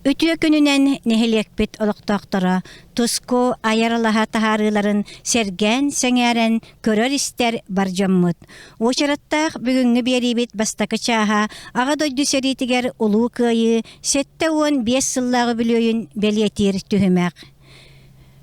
Үтүө күнүнэн нэһилиэкпит олохтоохторо туску айар алаһа таһаарыыларын сэргээн, сэҥээрэн көрөр-истэр бар дьоммут. Уочараттаах бүгүҥҥү биэриибит бастакы чааһа Аҕа дойду сэриитигэр Улуу Кыайыы 75 сыллааҕы үбүлүөйүн бэлиэтиир түһүмэх.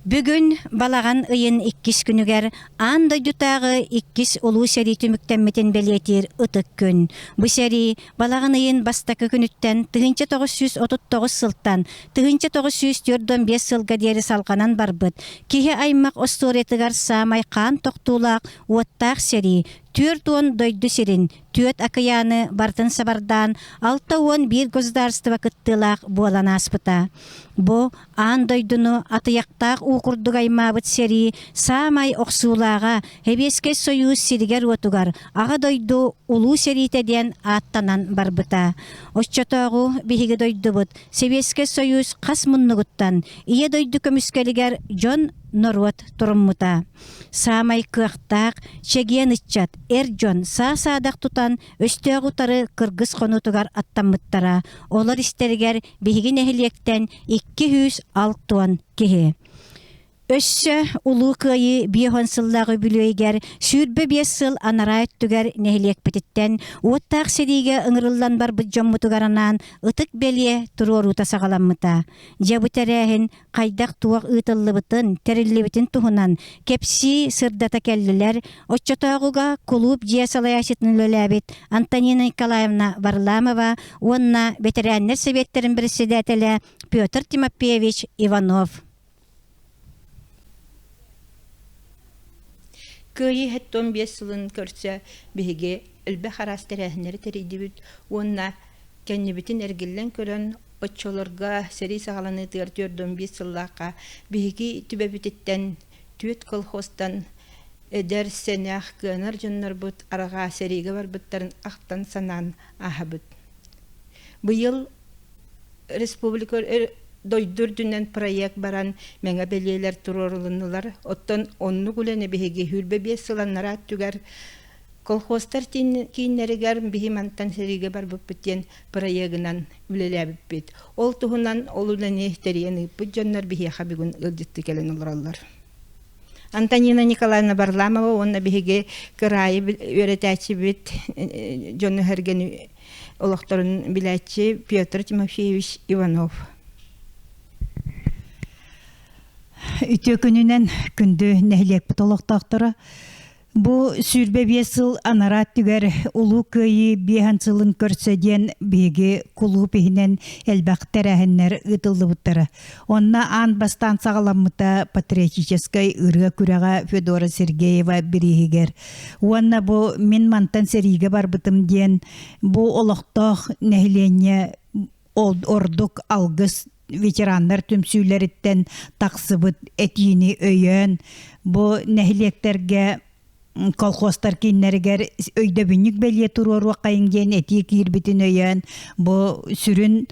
Бүгүн балаҕан ыйын иккис күнүгэр аан дойдутааҕы иккис улуу сэрии түмүктэммитин бэлиэтиир ытык күн. Бу сэрии балаҕан ыйын бастакы күнүттэн 1939 сылтан 1945 сылга диэри салҕанан барбыт киһи аймах остуоруйатыгар саамай хаан тохтуулаах уоттаах сэрии 40 дойду сирин, түөрт акыйааны барытын сабардаан 61 государство кыттыылаах буолан ааспыта. Бу аан дойдуну атыйахтаах уу курдук аймаабыт сэрии саамай охсуулааҕа Сэбиэскэй Сойуус сиригэр-уотугар Аҕа дойду Улуу сэриитэ диэн ааттанан барбыта. Оччотооҕу биһиги дойдубут Сэбиэскэй Сойуус хас муннугуттан Ийэ дойду көмүскэлигэр дьон норуот туруммута. Саамай кыахтаах, чэгиэн ыччат, эр дьон саа-саадах тутан өстөөх утары кыргыс хонуутугар аттаммыттара. Олор истэригэр биһиги нэһилиэктэн 260 киһи. Өссө Улуу Кыайыы 50 сыллаах үбүлүөйүгэр 25 сыл анараа өттүгэр нэһилиэкпититтэн уоттаах сэриигэ ыҥырыллан барбыт дьоммутугар анаан ытык бэлиэ туруоруута саҕаламмыта. Дьэ бу тэрээһин хайдах-туох ыытыллыбытын, тэриллибитин туһунан кэпсии, сырдата кэллилэр. Оччотооҕуга кулууп дьиэ салайааччытын үлэлээбит Антонина Николаевна Варламова уонна бэтэрээннэр сэбиэттэрин председателэ Петр Тимофеевич Иванов. Кыайыы 75 сылын көрсө биһиги элбэх араас тэрээһиннэри тэрийдибит уонна кэннибитин эргиллэн көрөн Оччолорго сэрии саҕаланыытыгар 45 сыллаахха биһиги түбэбититтэн түөрт колхозтан эдэр, сэнэх, кыанар дьоннорбут арҕаа сэриигэ барбыттарын ахтан-санаан ааһабыт. Быйыл республика дойду үрдүнэн проект баран мэҥэ бэлиэлэр туруорулуннулар. Оттон оннук үлэни биһиги 25 сыл анараа өттүгэр Колхозтар кииннэригэр биһи мантан сэриигэ барбыппыт диэн проегынан үлэлээбиппит. Ол туһунан ол үлэни тэрийэн ыыппыт дьоннор биһиэхэ бүгүн ыалдьыттыы кэлэн олороллор. Антонина Николаевна Варламова уонна биһиги кыраайы үөрэтээччибит дьону сэргэни олохторун билээччи Петр Тимофеевич Иванов. Үтүө күнүнэн күндү нэһилиэкпит олохтоохторо Бу 25 сыл анараа өттүгэр Улуу Кыайыы биэһэн сылын көрсө диэн биһиги кулууп иһинэн элбэх тэрээһиннэр ыытыллыбыттара. Онно аан бастаан саҕаламмыта патриотическай ырыа күрэҕэ Федора Сергеева бирииһигэр. Уонна бу мин мантан сэриигэ барбытым диэн бу олохтоох нэһилиэнньэ ордук алгыс ветераннар түмсүүлэриттэн тахсыбыт этиини өйөөн бу нэһилиэктэргэ колхозтар кииннэригэр өйдөбүнньүк бэлиэ туруоруоххайыҥ диэн этии киирбитин өйөөн бу сүрүн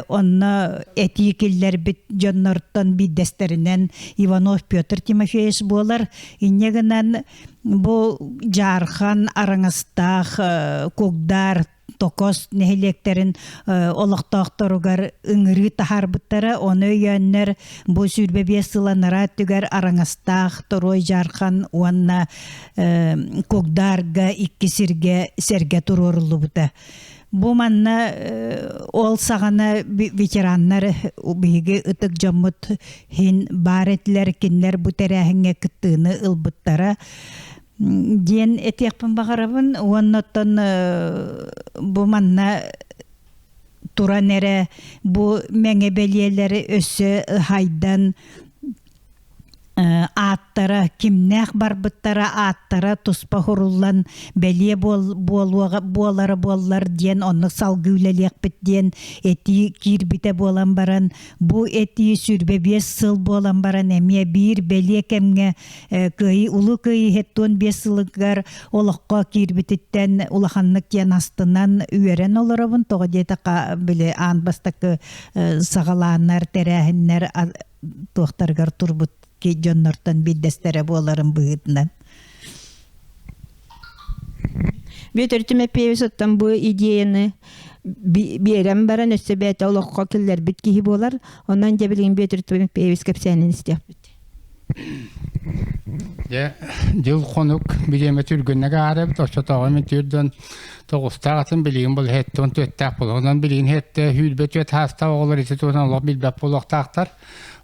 онно этии киллэрбит дьоннортон биирдэстэринэн Иванов Петр Тимофеевич буолар. Инньэ гынан бу Дьаархан, Араҥастаах, Кугдаар Токос нэһилиэктэрин олохтоохторугар ыҥырыы таһаарбыттара. Ону өйөөннөр бу 25 сыл анараа өттүгэр Араҥастаах, Торуой Дьаархан уонна Кугдаарга икки сиргэ сэргэ туруоруллубута. Бу манна ол саҕана ветераннар биһиги ытык дьоммут иһин баар этилэр, кинилэр бу тэрээһиҥҥэ кыттыыны ылбыттара. диэн этиэхпин баҕарабын уонна оттон бу манна туран эрэ бу мэҥэ бэлиэлэри өссө хайдан ааттара кимнээх барбыттара ааттара туспа хуруллан бэлиэ буолуоҕа буолара буоллар диэн оннук салгыы үлэлиэхпит диэн этии киирбитэ буолан баран бу этии 25 сыл буолан баран эмиэ биир бэлиэ кэмҥэ Кыайыы Улуу Кыайыы 75 сылыгар олоххо киирбититтэн улаханнык диэн астынан үөрэн олоробун. Тоҕо диэтэххэ, били аан бастакы саҕалааннар, тэрээһиннэр туохтарыгар турбут дьоннортон биирдэстэрэ буоларын быһыытынан. Бүөтүр Түмэппиэбис оттон бу идеяны биэрэн баран өссө бэйэтэ олоххо киллэрбит киһи буолар. Онон дьэ билигин Бүөтүр Түмэппиэбис кэпсээнин истиэхпит. Дьэ, дьыл-хонук бириэмэ түргэнник ааһар эбит. Оччотооҕу мин түрдөн тоҕустаах атын билигин бұл хэттон түөттээх буолар. Онон билигин хэттэ сүүрбэ түөт хаастаах оҕолор ити туһунан олох билбэт буолуохтаахтар.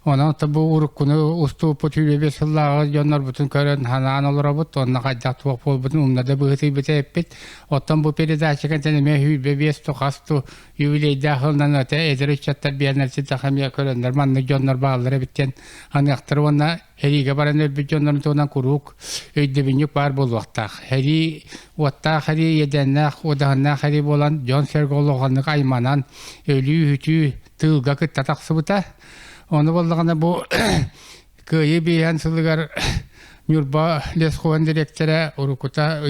Онон бу уруккуну устууппут 25 сыллааҕы дьоннорбутун көрөн ханаан олоробут. Онно хайдах туох буолбутун умна да быһыытыйбыта эппит. Оттон бу передача кэнтэн эмиэ 25 ту хас ту юбилейдаах сылынан ата эдэр ыччаттар биэннэр ситэх эмиэ көрөннөр маннык дьоннор бааллар эбит диэн аныахтар уонна Сэриигэ баран өлбүт дьоннорун туһунан куруук өйдөбүнньүк баар буолуохтаах. Сэрии уоттаах сэрии, иэдээннээх, уодаһыннаах сэрии буолан дьон-сэргэ улаханнык айманан, өлүү-сүтүү тыылга кытта тахсыбыта. Ону буоллаҕына бу Кыайыы биэһэн сылыгар Ньурба лесхозун дириэктэрэ уруккута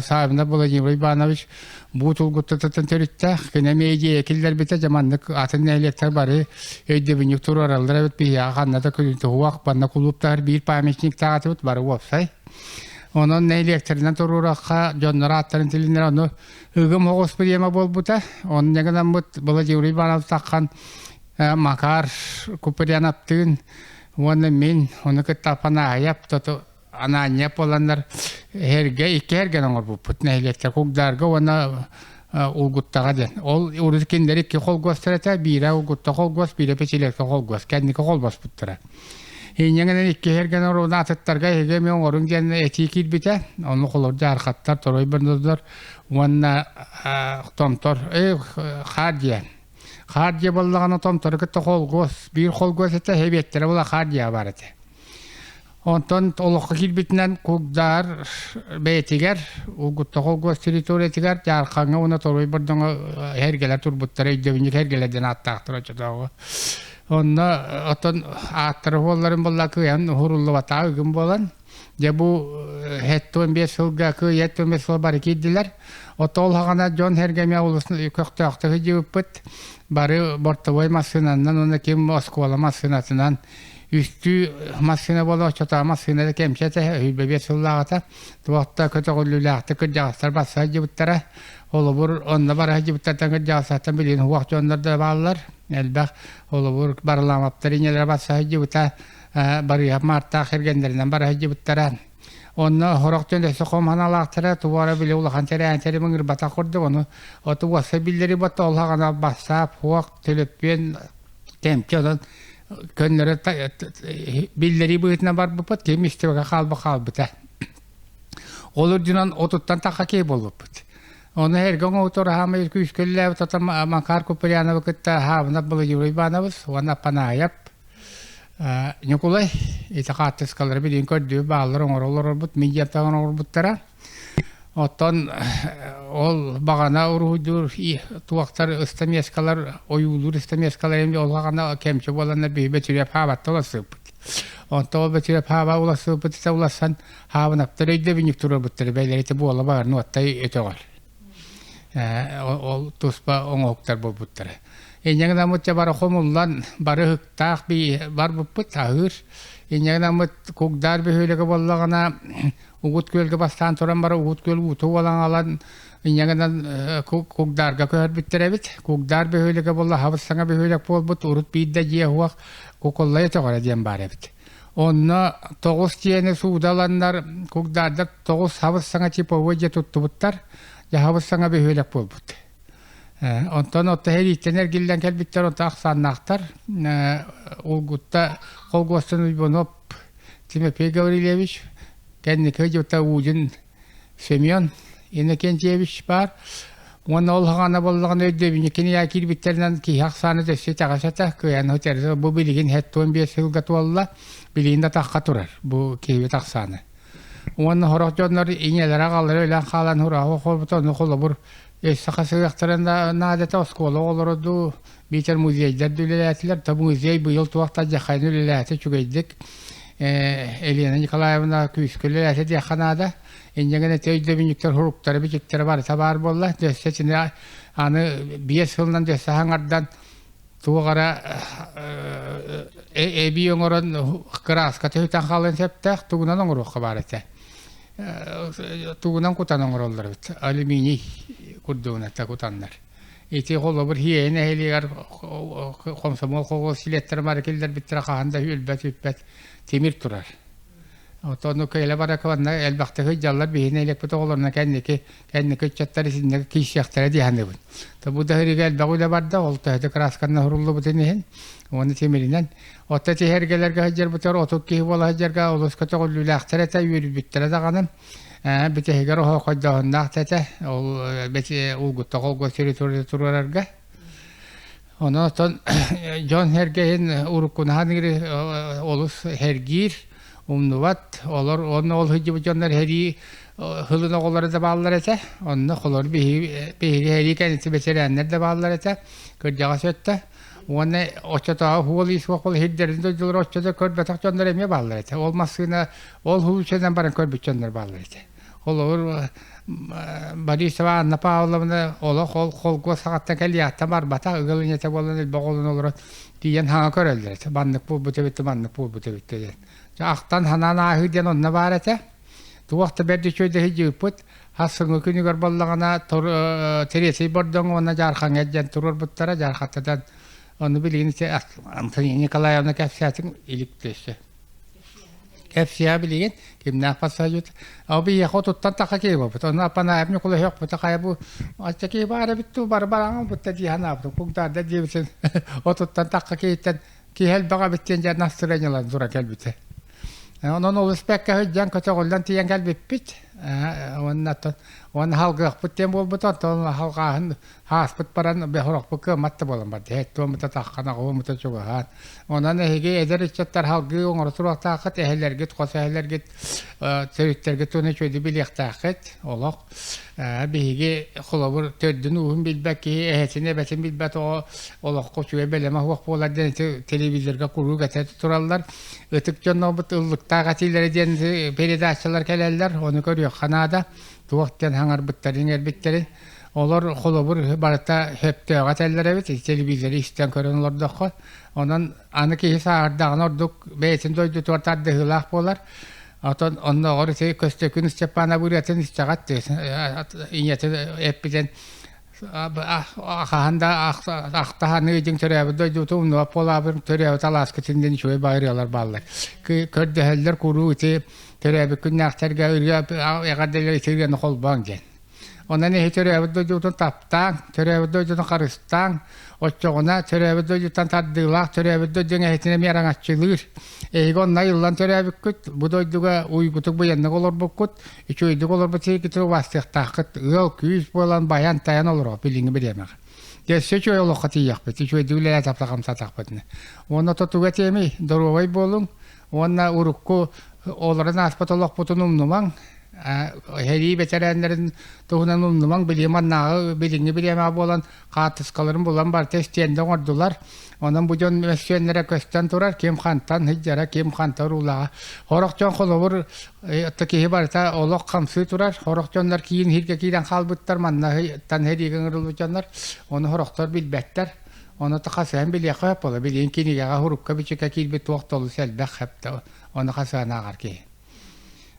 Саввинов Владимир Иванович бу тулгуттатыттан төрүттээх кини эмиэ идиэйэ киллэрбитэ дьэ маннык атын нэһилиэктэр бары өйдөбүнньүк туруораллар эбит биһиэхэ ханна да туһуах манна кулууптаһар биир памятниктаах этибит бары уопсай онон нэһилиэктэринэн туруорахха дьоннор ааттарын тилиннэр ону ыгым оҕус бириэмэ буолбута онно гынаммыт Владимир Иванов таххан Макар Куприяновтыын уонна мин ону кытта Апанаайап тоту Анаанньа буоланнар эргэ икки эргэн оҥорбуппут нэһилиэктэр Кугдаарга уонна Улгуттаҕа диэн. Ол урут кинилэр икки холгуостар этэ, биирэ Улгутта холгуос, биирэ Печилевка холгуос. Кэнники холбоспуттара. Инньэ икки эргэн оруна атыттарга эһиги эмиэ оҥоруҥ диэн этии киирбитэ. Ону холор дьаархаттар, Торой Бырнодор уонна Томтор, Хаар диэн. Хаар дьиэ буоллаҕына Томтору кытта холгуос, биир холгуос этэ, эбиэттэрэ була хаар дьиэ баар этэ. Онтон олоххо киирбитинэн Кугдаар бэйэтигэр, Улгутта холкуос территориятыгар Дьаархаҥҥа уонна Торуй Бордоҥо эргэлэр турбуттара, өйдөбүнньүк эргэлэр диэн ааттаахтар оччотооҕу. Онно оттон ааттара буолларын буолла кыайан уһуруллубатаҕа ыгым буолан, дьэ бу 75 сылга кыайа 75 сыл бары киирдилэр. Оттон ол саҕана дьон сэргэ олус көхтөөхтүк сылдьыбыппыт. Бары бортовой массыынанан уонна ким оскуола массыынатынан Үстүү массыына буола оччотооҕу массыына да кэмчи этэ, өйбөбүөт сыллааҕыта. Туох да көтөҕүллүүлээхтик кырдьаҕастар барса сылдьыбыттара. Холобур, онно бара сылдьыбыттартан кырдьаҕастартан билигин уһуох дьоннор да бааллар. Элбэх холобур, Бараламаптар инньэлэрэ барса сылдьыбыта, Барыыһап Маартаах кэргэннэринэн бара сылдьыбыттара. Онно сорох дьон өссө хом санаалаахтара, тугу эрэ били улахан тэрээһин ыҥырбатах курдук, ону оту уоssa биллэри батта ол саҕана бассаап, хуох, төлөппүөн кэмчи онон көннөрө биллэрии быһыытынан барбыппыт, ким истибэккэ хаалба хаалбыта. Ол үрдүнэн отуттан тахха киһи буолбуппут. Ону эргэ оҥоһутор хаамай күүскэллээбит отон Макар Куприяновы кытта Хаабынап Владимир Иванович уонна Панаайап Ньукулай ити хаартыскалары билигин көрдүү бааллар оҥоро олорорбут, мин дьиэттэн оҥорбуттара. Оттон ол баҕана уруһуйдуур туохтар ыстамиэскалар, ойуулуур ыстамиэскалар эми ол баҕана кэмчи буоланнар биһи Бөтүрүөп хаабатта уларсыбыппыт. Онтон ол Бөтүрүөп хааба уларсыбыппыт уларсан хаабынаптар өйдөбүнньүк туруорбуттар бэйэлэрэ ити буола баҕар уоттай өтөҕөр. Ол туспа оҥоһуктар буолбуттара. Инньэ гынаммыт дьэ бары хомуллан, бары ыһыктаах барбыппыт аһыыр. Инньэ гынаммыт Кугдаар бөһүөлэгэ буоллаҕына Угут Күөлгэ бастаан туран баран Угут Күөл уута уолан аҕалан инньэ гынан Кугдаарга көһөрбүттэр эбит. Кугдаар бөһүөлэгэ буолла хабыс саҥа бөһүөлэк буолбут, урут биирдэ дьиэ суох Кукуллай өтөҕөрө диэн баар эбит. Онно тоҕус дьиэни суудаланнар Кугдаардар тоҕус хабыс саҥа типовой дьиэ туттубуттар. Дьэ хабыс саҥа бөһүөлэк буолбут. Онтон отто сэрииттэн эргиллэн кэлбиттэр онто ахсааннаахтар. Улгутта холгуостан Уйбанов Тимофей Гаврильевич, кэнники дьылта Уудин Семен Иннокентьевич баар. Уонна ол хаҕана буоллаҕына өйдөбүнньүккин ийэ киирбиттэринэн киһи ахсаана өссө итэҕэс этэ. Кыайан бу билигин 75 сылга туолла. Билигин да тахха турар бу киһибит ахсаана. Уонна сорох дьоннор ийэлэрэ аҕалара өлөн хаалан ураһа холбута ону холобур өссө хасыһыахтарын наадата оскуола оҕолоро дуу биитэр музейдар да үлэлээтилэр. То музей быйыл туох да дьахайын үлэлээтэ үчүгэйдик. Елена Николаевна күүскэ үлэлээтэ диэххэ наада. Инньэ гынан ити өйдөбүнньүктэр суруктара бичиктэрэ барыта баар буолла. Өссө итини аны 5 сылынан өссө хаҥардан туох эрэ эбии оҥорон кырааска түһүтэн хаалыан сөптөөх тугунан оҥоруохха баар этэ. Тугунан кутан оҥороллор эбит, алюминий курдугунан кутаннар. Ити холобур Хиэйэ нэһилиэгэр хомсомуол холуос силиэттэрэ бары киллэрбиттэрэ хаһан да өлбөт-сүппэт тимир турар. Оттон кэлэ бара манна элбэхтик сылдьаллар биһиги нэһилиэкпит оҕолоруна кэнники кэнники ыччаттар итиннэ киирсиэхтэрэ дии саныыбын. Бу да сиригэ элбэх үлэ барда, ол төһөтө кыраасканан уһуруллубутун иһин уонна тимиринэн. Оттон ити эргэлэргэ сылдьарбытыгар 30 киһи буола сылдьарга олус көтөҕүллүүлээхтэр этэ, үөрүүбүттэрэ даҕаны. Бүтэһигэр оһоохойдооһуннаах да этэ, ол улгутта холго территория туруорарга. Онон оттон дьон сэргэһин уруккунаһан олус сэргиир, умнубат. Олор онно ол сылдьыбыт дьоннор сэрии сылын оҕолоро да бааллар этэ. Онно холор биһиги сэрии кэнниттэн бэтэрээннэр да бааллар этэ. Кырдьаҕас өттө. Уонна оччотооҕу хуол-иис суох буола сирдэрин дойдулара оччото көрбөтөх дьоннор эмиэ бааллар этэ. Ол массыына ол һуучанан баран көрбүт дьоннор бааллар этэ. Холобур, Борисова Анна Павловна олох ол холкуос саҕаттан кэлиэхтэн барбатах, ыал ийэтэ буолан элбэх оҕолонон олорон тиийэн хаҥа көрөллөр этэ. Маннык буолбут эбит, маннык буолбут эбит диэн. Ахтан санаан ааһыы диэн онно баар этэ. Туох да бэрт үчүгэй да сылдьыбыппыт. Хас сыҥы күнүгэр буоллаҕына Тириэсий Бордоҥ уонна Дьаархаҥҥа диэн туруорбуттара. Дьаархаттан ону билигин Антонина Николаевна кэпсээтин илик өссө. Кэпсиэ билигин кимнээх пассажир. Ол биһиэхэ отуттан таха киһи буолбут. Ону Апанаев Ньукулай охпута хайа бу ачча киһи баар эбит дуу, бары бараҥа бутта дии санаабытым. Кугдаарда диэбитин отуттан тахха киһиттэн киһи элбэх эбит диэн дьэ настырыанньалан тура кэлбитэ. Онон олус бэккэ сылдьан көтөҕүллэн тиийэн кэлбиппит. Уонна уонна халгыахпыт диэн буолбута. Онтон халҕааһын ааспыт баран бэһорохпут кыаммат да буолан барда. Һэттуомута таххан аҕуомута чугаһаан. Онон эһиги эдэр ыччаттар халгыы оҥоро туруохтааххыт, эһэлэргит, хос эһэлэргит, төрүттэргит туһунан үчүгэйдик билиэхтээххит. Олох биһиги холобур төрдүн ууһун билбэт киһи эһэтин эбэтин билбэт оҕо олоххо үчүгэй бэлэмэ суох буолар диэн ити телевизорга куруук этэ тураллар. Ытык дьоннорбут ыллыктаах этиилэрэ диэн передачалар кэлэллэр, ону көрүөххэ наада. Туох диэн хаҥарбыттарын, иҥэрбиттэрин. Олор холобур барыта сөптөөҕө этэллэр эбит, телевизоры истэн көрөн олордоххо. Онон аны киһи сааһырдаҕына ордук бэйэтин дойдутугар тардыһыылаах буолар. Отон оннооҕор ити Көстөкүүн Степанов ырыатын истэҕит ийэтин эппитин хаһан да ахтаһаныы дьиҥ төрөөбүт дойдубутун умнубат буолаабын төрөөбүт алааскытын диэн үчүгэй баай ырыалар бааллар. Көрдөһөллөр куруук ити төрөөбүт күннээхтэргэ ырыа эҕэрдэлэр ити ырыаны холбооҥ диэн. Онон эһи төрөөбүт дойдугутун таптааҥ, төрөөбүт дойдутун харыстааҥ, оччоҕуна төрөөбүт дойдуттан тардыылаах төрөөбүт дойдуҥ эһитин эмиэ араҥаччылыыр. Эһиги онно айыллан төрөөбүккүт, бу дойдуга уйгутук быйаннык олорбуккут, үчүгэйдик олорбут сиргитин убаастыахтааххыт, ыал-күүс буолан байан-тайан олоро билиҥҥи бириэмэҕэ. Дьэ, өссө үчүгэй олоххо тиийиэхпит, үчүгэйдик үлэлээн хамсаатахпытына. Уонна тотуга этиэмий, доруобай буолуҥ уонна урукку олорон ааспыт олохпутун умнумаҥ, Сэрии бэтэрээннэрин туһунан умнумаҥ, билигин маннааҕы билиҥҥи бириэмэҕэ буолан хаартыскаларын булан барыта истиэндэ оҥордулар. Онон бу дьон мөссүөннэрэ көстөн турар, ким хантан сылдьара, ким хантан уруулааҕа. Сорох дьон холобур, киһи барыта олох хамсыы турар, сорох дьоннор киин сиргэ киирэн хаалбыттар, манна сэриигэ ыҥырыллыбыт дьоннор, ону сорохтор билбэттэр. Ону хасыһан билиэххэ сөп буолар. Билигин кинигэҕэ, сурукка-бичиккэ киирбит туох да олус элбэх сөп ону хасыһан ааҕар киһи.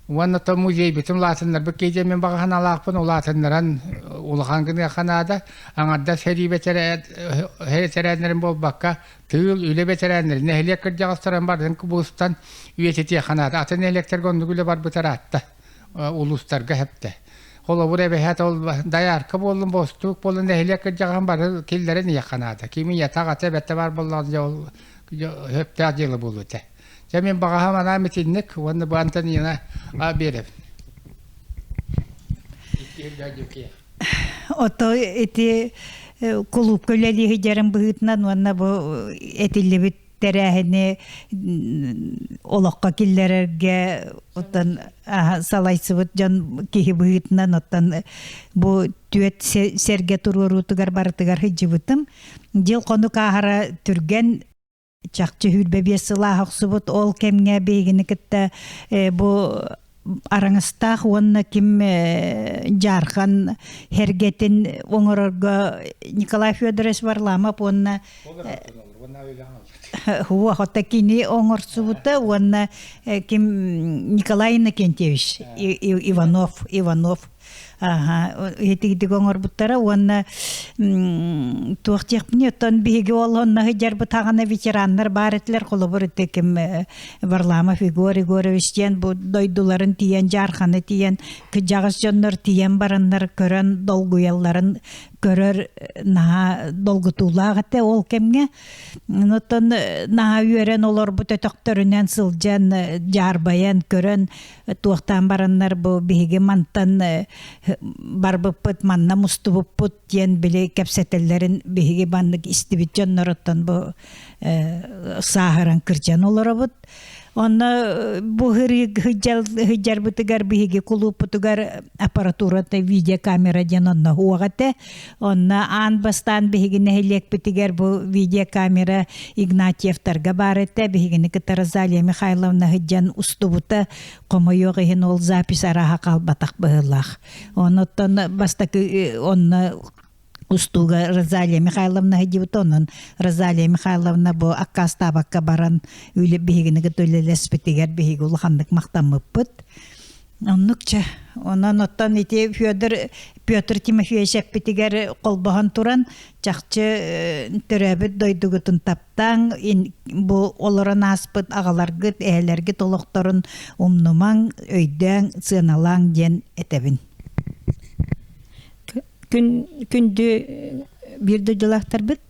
Уонна то музейбытын улаатыннарбыт киһи диэн мин баҕа санаалаахпын улаатыннаран улахан гыныахха наада. Аҥардас сэрии бэтэрээннэрин буолбакка, тыыл, үлэ бэтэрээннэрин, нэһилиэк кырдьаҕастарын барытын кубулустан үйэтитиэххэ наада. Атын нэһилиэктэргэ оннук үлэ барбыта ыраатта, улуустарга сөптө. Холобур, эбэһээт ол доярка буоллун, бостуук буоллун, нэһилиэк кырдьаҕаһын бары киллэрэн иһиэххэ наада. Ким ийэтэ, аҕата, эбэтэ баар буоллаҕына, дьэ ол сөптөөх дьыала буолуо этэ. Дьэ мин баҕаһым анаам итинник уонна бу Антонина биэрэбин. Ото ити кулуупка үлэлии сылдьарым быһыытынан уонна бу этиллибит тэрээһини олоххо киллэрэргэ оттон салайсыбыт дьон киһи быһыытынан оттон бу түөт сэргэ туруоруутугар барытыгар сылдьыбытым. Дьыл хонук ааһара түргэн чахчы 25 сылаах охсубут ол кэмҥэ биһигини кытта бу араҥастаах уонна ким дьаархан эргэтин оҥорорго Николай Федорович Варламов уонна Хуохота кини оҥорсубута уонна ким Николай Иннокентьевич Иванов Иванов итигдик оҥорбуттара уонна туох диэхпиний оттон биһиги ол онно сылдьарбыт хаҕана ветераннар баар этилэр холобур ити ким Варламов Егор Егорович диэн бу дойдуларын тиийэн Дьаарханы тиийэн кырдьаҕас дьоннор тиийэн бараннар көрөн долгуйалларын көрөр наһаа долгутуулаах этэ ол кэмҥэ Оттон наһаа үөрэн олорбут өтөхтөрүнэн сылдьан, дьаарбайан, көрөн, туохтаан бараннар бу биһиги мантан барбыппыт, манна мустубуппут диэн били кэпсэтэллэрин биһиги маннык истибит дьонноруттан бу сааһыран кырдьан олоробут. Онно бу сылдьарбытыгар биһиги кулууппутугар аппаратурата видеокамера диэн онно уох этэ. Онно аан бастаан биһиги нэһилиэкпитигэр бу видеокамера Игнатьевтарга баар этэ. Биһигини кытта Розалия Михайловна сылдьан устубута. Хомойуох иһин ол запись арааһа хаалбатах быһыылаах. Онуттан бастакы онно устууга Розалия Михайловна сылдьыбыта. Онон Розалия Михайловна бу аккаастаабакка баран үлэ биһигини кытта үлэлэспитигэр биһиги улаханнык махтаммыппыт. Оннук чэ. Онон оттон ити Федор Петр Тимофеевич эппитигэр холбоһон туран чахчы төрөөбүт дойдугутун таптааҥ, бу олорон ааспыт аҕаларгыт, эһэлэргит олохторун умнумаҥ, өйдөөҥ, сыаналааҥ диэн этэбин. Күн күндү биир дойдулаахтарбыт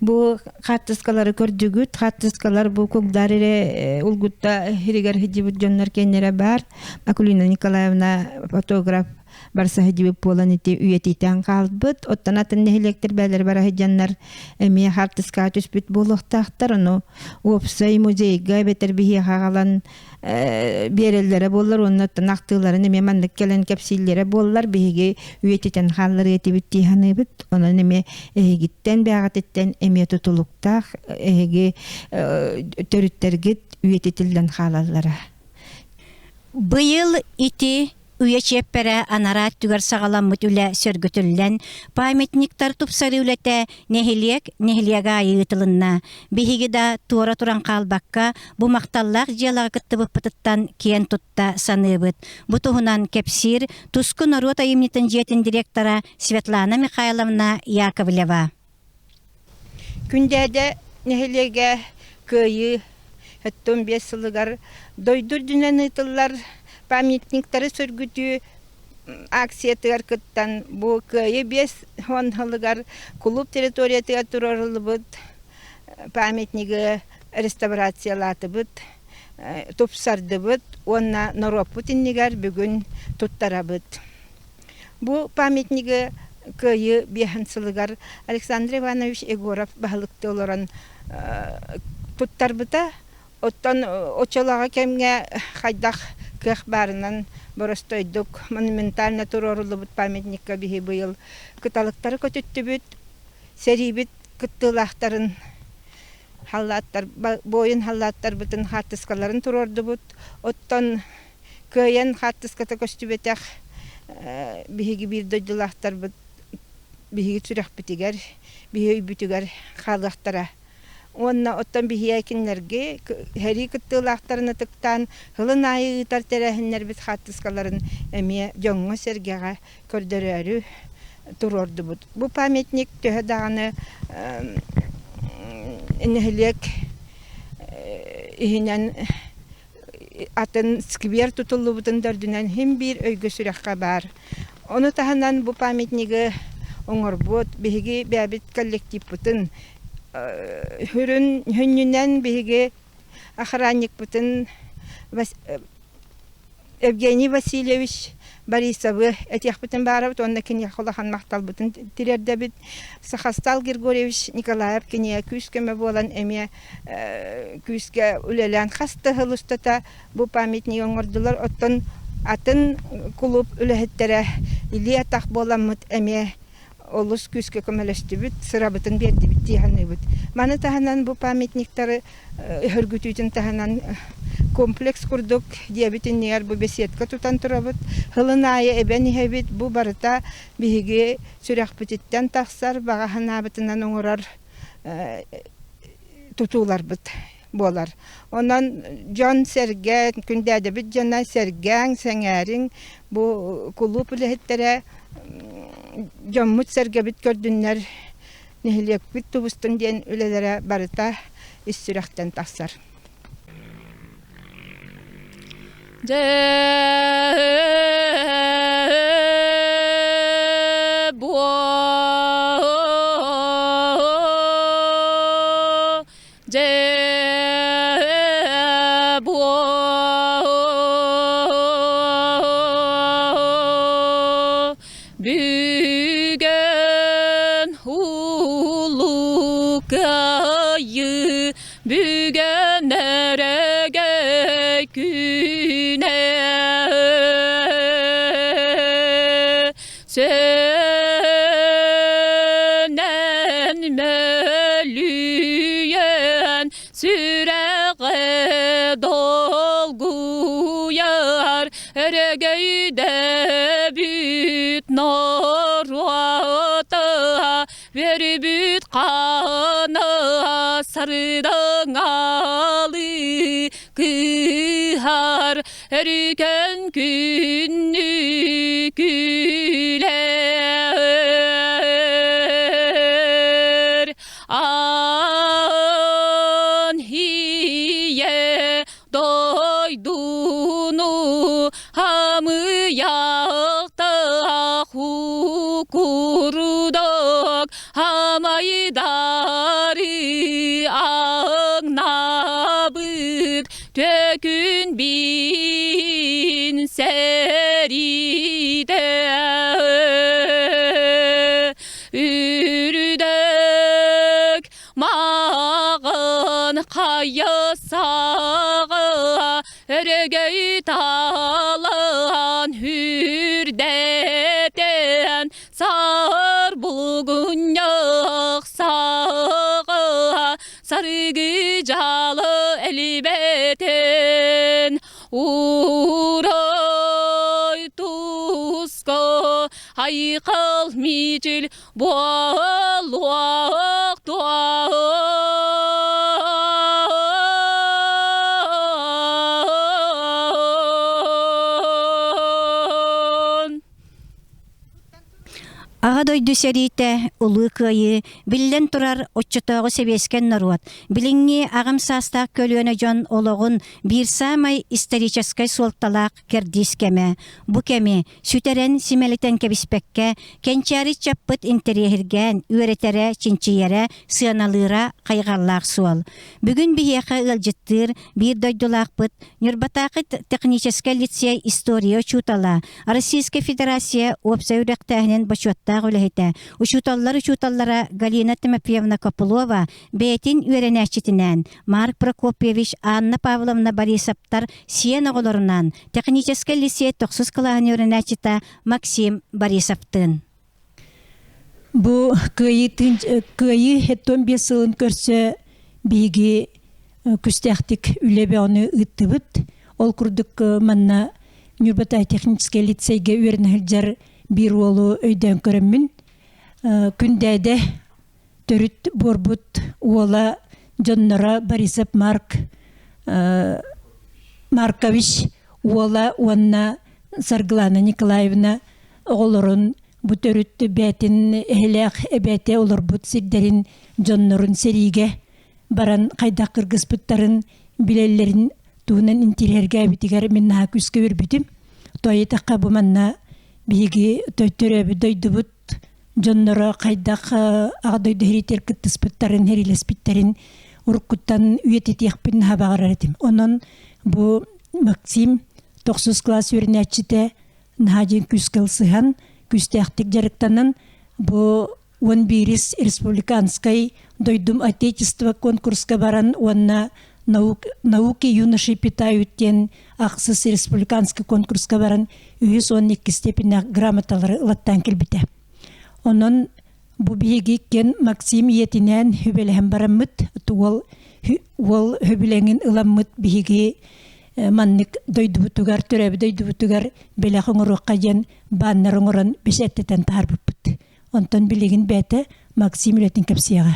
бу хаартыскалары көрдүгүт. Хаартыскалар бу кугдар эрэ улгутта хиригэр сылдьыбыт дьоннор кэннэрэ баар. Акулина Николаевна фотограф барса сылдьыбыт буолан ити үйэтитэн хаалбыт. Оттон атын нэһилиэктэр бээлэр бара сылдьаннар эмиэ хаартыскаҕа түспүт буолуохтаахтар. Ону уопсай музейга эбэтэр биһиэхэ аҕалан биэрэллэрэ буоллар уонна оттон ахтыыларын эмиэ маннык кэлэн кэпсииллэрэ буоллар биһиги үйэтитэн хаалларыа этибит дии саныыбыт. Онон эмиэ эһигиттэн бэйэҕититтэн эмиэ тутулуктаах эһиги төрүттэргит үйэтитиллэн хаалаллара. Быйыл ити Үйэ чиэппэрэ анараа өттүгэр саҕаламмыт үлэ сөргүтүллэн, памятниктар тупсарыы үлэтэ нэһилиэк нэһилиэк аайы ыытылынна. Биһиги да туора туран хаалбакка, бу махталлаах дьыалаҕа кыттыбыппытыттан киэн тутта саныыбыт. Бу туһунан кэпсиир Туску норуот айымньытын дьиэтин директора Светлана Михайловна Яковлева. Күндээдэ нэһилиэгэ Кыайыы 75 сылыгар дойду үрдүнэн ыытыллар памятниктары сөргүтүү акциятыгар кыттан бу Кыайыы 50 сылыгар кулууп территориятыгар туруоруллубут памятнигы реставрациялаатыбыт, тупсардыбыт уонна норуоппут иннигэр бүгүн туттарабыт. Бу памятнигы Кыайыы биэһин сылыгар Александр Иванович Егоров баһылыктыы олорон туттарбыта. Оттон оччолооҕу кэмҥэ хайдах кыах баарынан боростуойдук монументально туруоруллубут памятникка биһи быйыл кыталыктары көтүттүбүт, сэриибит кыттыылаахтарын халлааттар буойун халлааттарбытын хаартыскаларын туруордубут. Оттон кыайан хаартыската көстүбэтэх биһиги биир дойдулаахтарбыт биһиги сүрэхпитигэр, биһи өйбүтүгэр хаалыахтара. Уонна оттон биһиэхэ кинилэргэ сэрии кыттыылаахтарын ытыктаан сылын аайы ыытар тэрээһиннэрбит хаартыскаларын эмиэ дьоҥҥо-сэргэҕэ көрдөрөөрү туруордубут. Бу памятник төһө даҕаны нэһилиэк иһинэн атын сквер тутуллубутун да үрдүнэн син биир өйгө-сүрэххэ баар. Ону таһынан бу памятнигы оҥорбут биһиги бэйэбит коллективпытын сүрүн сүнньүнэн биһиги охранникпытын Евгений Васильевич Борисовы этиэхпитин баарабыт уонна киниэхэ улахан махталбытын тириэрдэбит. Сахастал Григорьевич Николаев кинигэ күүс-көмө буолан эмиэ күүскэ үлэлээн хас да сыл устата бу памятнигы оҥордулар. Оттон атын кулууп үлэһиттэрэ илии-атах буоламмыт эмиэ олус күүскэ көмөлөстүбүт, сырабытын биэрдибит дии саныыбыт. Маны таһынан бу памятниктары өһөргүтүүтүн таһынан комплекс курдук диэбит иннигэр бу беседка тутан турабыт. Сылын аайы эбэн иһэбит. Бу барыта биһиги сүрэхпититтэн тахсар, баҕа санаабытынан оҥорор. тутууларбыт буолар. Онон дьон-сэргэ, күндээдэбит дьоно сэргээҥ, сэҥээриҥ, бу кулууп үлэһиттэрэ дьоммут-сэргэбит көрдүннэр, нэһилиэкпит тубустун диэн үлэлэрэ барыта ис сүрэхтэн тахсар. Дьэ буо дьэ буо бүгүн улуу кыайыы Бүгүн өрөгөй күнэ Сөнөн мөлүйүөн сүрэҕи долгуйар өрөгөйдөбүт норуота Үөрүбүт хаана сарыдаҥалыы кыыһар өрүкэн күннү күлэр аан ийэ дойдуну хамыйахтаах курдук хамайдары аҥнабыт төкүн бин сэриитэ үрдүк Маҕан хайа саҕа өрөгөй талан үрдэтэн саар булгунньах саҕа сарыгы дьаалы элибэтэн урай туска айхал мичил Буолуох туон. Аҕа дойду сэриитэ, Улуу Кыайыы, биллэн турар, оччотооҕу сэбиэскэй норуот, билиҥҥи аҕам саастаах көлүөнэ дьон олоҕун биир саамай историческай суолталаах кэрдиис кэмэ. Бу кэми сүтэрэн симэлитэн кэбиспэккэ, кэнчээри чаппыт интэриэһиргээн үөрэтэрэ, чинчийэрэ, сыаналыыра хайҕаллаах суол. Бүгүн биһиэхэ ыалдьыттыыр биир дойдулаахпыт Ньурбатааҕы техническэй лицей история учуутала, Российскай Федерация уопсай үөрэхтээһинин бочуоттаах үлэһитэ, учууталлар учууталлара Галина Тимофеевна Копылова бэйэтин үөрэнээччитинээн Марк Прокопьевич, Анна Павловна Борисовтар сиэн оҕолорунаан Техническэй лицей тохсус кылааһын үөрэнээччитэ Максим Борисовтыын. Бу кыайыы кыайыы 75 сылын көрсө биһиги күстээхтик үлэ бөҕөнү ыыттыбыт. Ол курдук манна Ньурбатай техническэй лицейгэ үөрэнэ сылдьар биир уолу өйдөөн көрөммүн Күндээдэ төрүт буорбут уола дьонноро Борисов Марк Маркович уола уонна Саргылана Николаевна оҕолорун бу төрүт бээтин эһэлээх эбээтэ олорбут сирдэрин дьоннорун сэриигэ баран хайдах кыргыспыттарын билэллэрин туһунан интириэһиргээбитигэр мин наһаа күүскэ үөрбүтүм. Тоойутахха бу манна биһиги төрөөбүт дойдубут дьонноро хайдах аҕа дойду сэриитигэр кыттыспыттарын, сэриилэспиттэрин уруккуттан үйэтитиэхпин наһаа баҕарар этим. Онон бу Максим тохсус кылаас үөрэнээччитэ наһаа диэн күүскэ ылсыһан, күүстээхтик дьарыктанан бу 11 республиканскай дойдум отечество конкурска баран уонна наук, науки юноши питают диэн ахсыс республиканский конкурска баран үһүс уонна иккис степеннээх грамоталары ылаттаан кэлбитэ. Онон бу биһиги иккиэн Максим ийэтинээн хүбэлэһэн бараммыт, уол уол хөбүлэҥин ыламмыт биһиги маннык дойдубутугар, төрөөбүт дойдубутугар бэлэх оҥоруохха диэн баннер оҥорон бэчээттэтэн таһаарбыппыт. Онтон билигин бэйэтэ Максим үлэтин кэпсиэҕэ.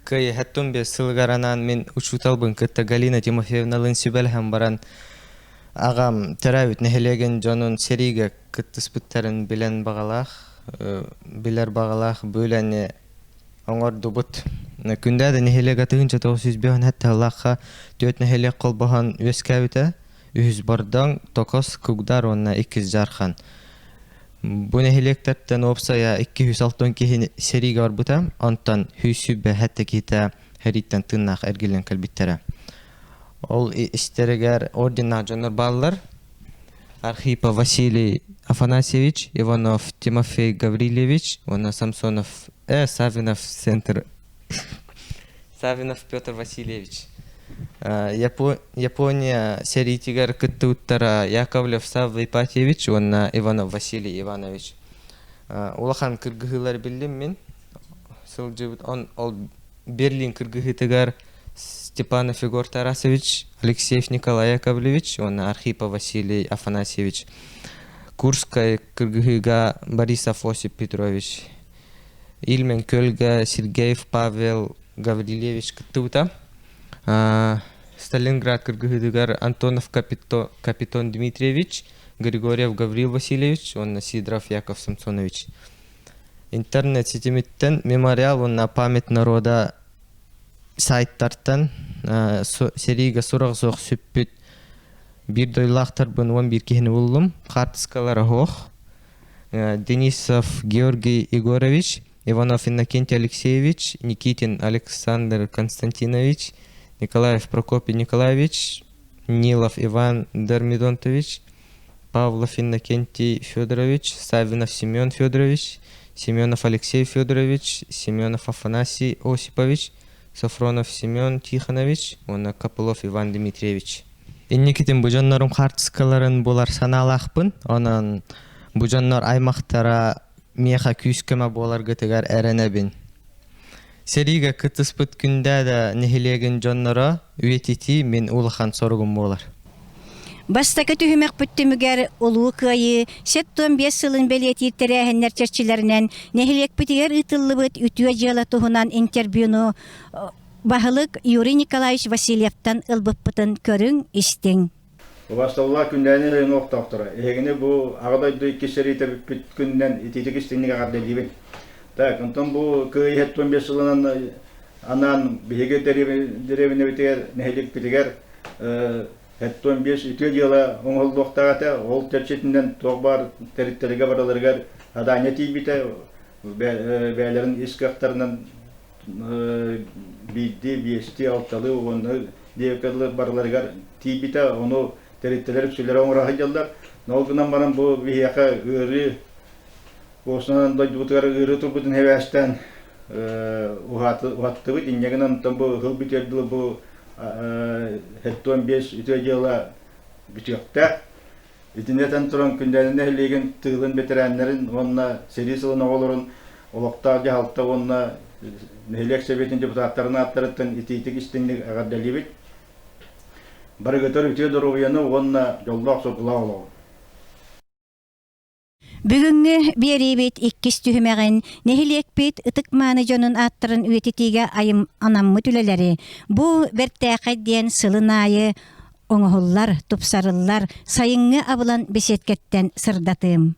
Кыайыы 75 сылыгар анаан мин учууталбын кытта Галина Тимофеевналыын сүбэлэһэн баран аҕам төрөөбүт нэһилиэгин дьонун сэриигэ кыттыспыттарын билэн баҕалаах, билэр баҕалаах бу үлэни оҥордубут. Күндээдэ нэһилиэгэ 1957 сыллаахха түөрт нэһилиэк холбоһон үөскээбитэ. Үһүс Бордоҥ, Токос, Кугдар уонна Иккис Дьаархан. Бу нэһилиэктэртэн уопсайа 206 киһи сэриигэ барбыта, онтон 127 киһитэ сэрииттэн тыыннаах эргиллэн кэлбиттэрэ. Ол истэригэр орденнаах дьоннор бааллар. Архипов Василий Афанасьевич, Иванов Тимофей Гаврильевич уонна Самсонов Савинов Центр Савинов Петр Васильевич. Япония сэриитигэр кыттыбыттара Яковлев Савва Ипатьевич уонна Иванов Василий Иванович. Улахан кыргыһыылар биллим мин. Сылдьыбыт он ол Берлин кыргыһыытыгар Степанов Егор Тарасович, Алексеев Николай Яковлевич уонна Архипов Василий Афанасьевич. Курскай кыргыһыыга Борисов Осип Петрович. Ильмен Көлгэ Сергеев Павел Гаврильевич кыттыбыта. Сталинград кыргыһыытыгар Антонов Капитон Дмитриевич, Григорьев Гаврил Васильевич уонна Сидоров Яков Самсонович. Интернет ситимиттэн мемориал уонна память народа сайтартан сэриигэ сурах суох сүппүт биир дойдулаахтарбын 11 киһини буллум. Хаартыскалара суох. Денисов Георгий Егорович, Иванов Иннокентий Алексеевич, Никитин Александр Константинович, Николаев Прокопий Николаевич, Нилов Иван Дормидонтович, Павлов Иннокентий Федорович, Савинов Семен Федорович, Семенов Алексей Федорович, Семенов Афанасий Осипович, Софронов Семен Тихонович уонна Копылов Иван Дмитриевич. Инникитин бу дьоннорум хаартыскаларын булар санаалаахпын. Онон бу дьоннор аймахтара миэхэ күүс-көмө буоларгытыгар эрэнэбин. Сэриигэ кыттыспыт Күндээдэ нэһилиэгин дьонноро үйэтитии мин улахан соругум буолар. Бастакы түһүмэхпит түмүгэр Улуу Кыайыы 75 сылын бэлиэтиир тэрээһиннэр чэрчилэринэн нэһилиэкпитигэр ыытыллыбыт үтүө дьыала туһунан интервьюну баһылык Юрий Николаевич Васильевтан ылбыппытын көрүҥ, истиҥ. Убастабыллаах күндээни район олохтоохторо, эһигини бу Аҕа дойду иккис сэриитэ бүппүт күнүнэн итиитик истиҥник эҕэрдэлиибин. Так, онтон бу Кыайыы 75 сылынан анаан биһиги дэриэбинэбитигэр, нэһилиэкпитигэр 75 үтүө дьыала оҥоһуллуохтаах этэ. Ол чэрчитинэн туох баар тэрилтэлэргэ барыларыгар адаанньа тиийбитэ, бэйэлэрин ис кыахтарынан биирдии, биэстии, алталыы уонна диэбиккэ дылы барыларыгар тиийбитэ, ону тэрилтэлэр үксүлэрэ оҥоро сылдьаллар. Ол гынан баран бу биһиэхэ ыарыы уосунан дойдубутугар ыарыы турбутун хэбээстээн уһаттыбыт. Инньэ гынан онтон бу ыһыл бүтүөр дылы бу 75 үтүө дьыала бүтүөхтээх. Итини этэн туран Күндээдэ нэһилиэгин тыылын бэтэрээннэрин уонна сэрии сылын оҕолорун олохтоох дьаһалта уонна нэһилиэк сэбиэтин депутаттарын ааттарыттан итиитик истиҥник эҕэрдэлиибит. Барыгытар үтүө доруобуйаны уонна дьоллоох-соргулаах олоҕу! Бүгүҥҥү биэриибит иккис түһүмэҕин нэһилиэкпит ытык-мааны дьонун ааттарын үйэтитиигэ айым анаммыт үлэлэри бу бэртээхэй диэн сылын аайы оҥоһуллар, тупсарыллар сайыҥҥы абылан беседкэттэн сырдатыым.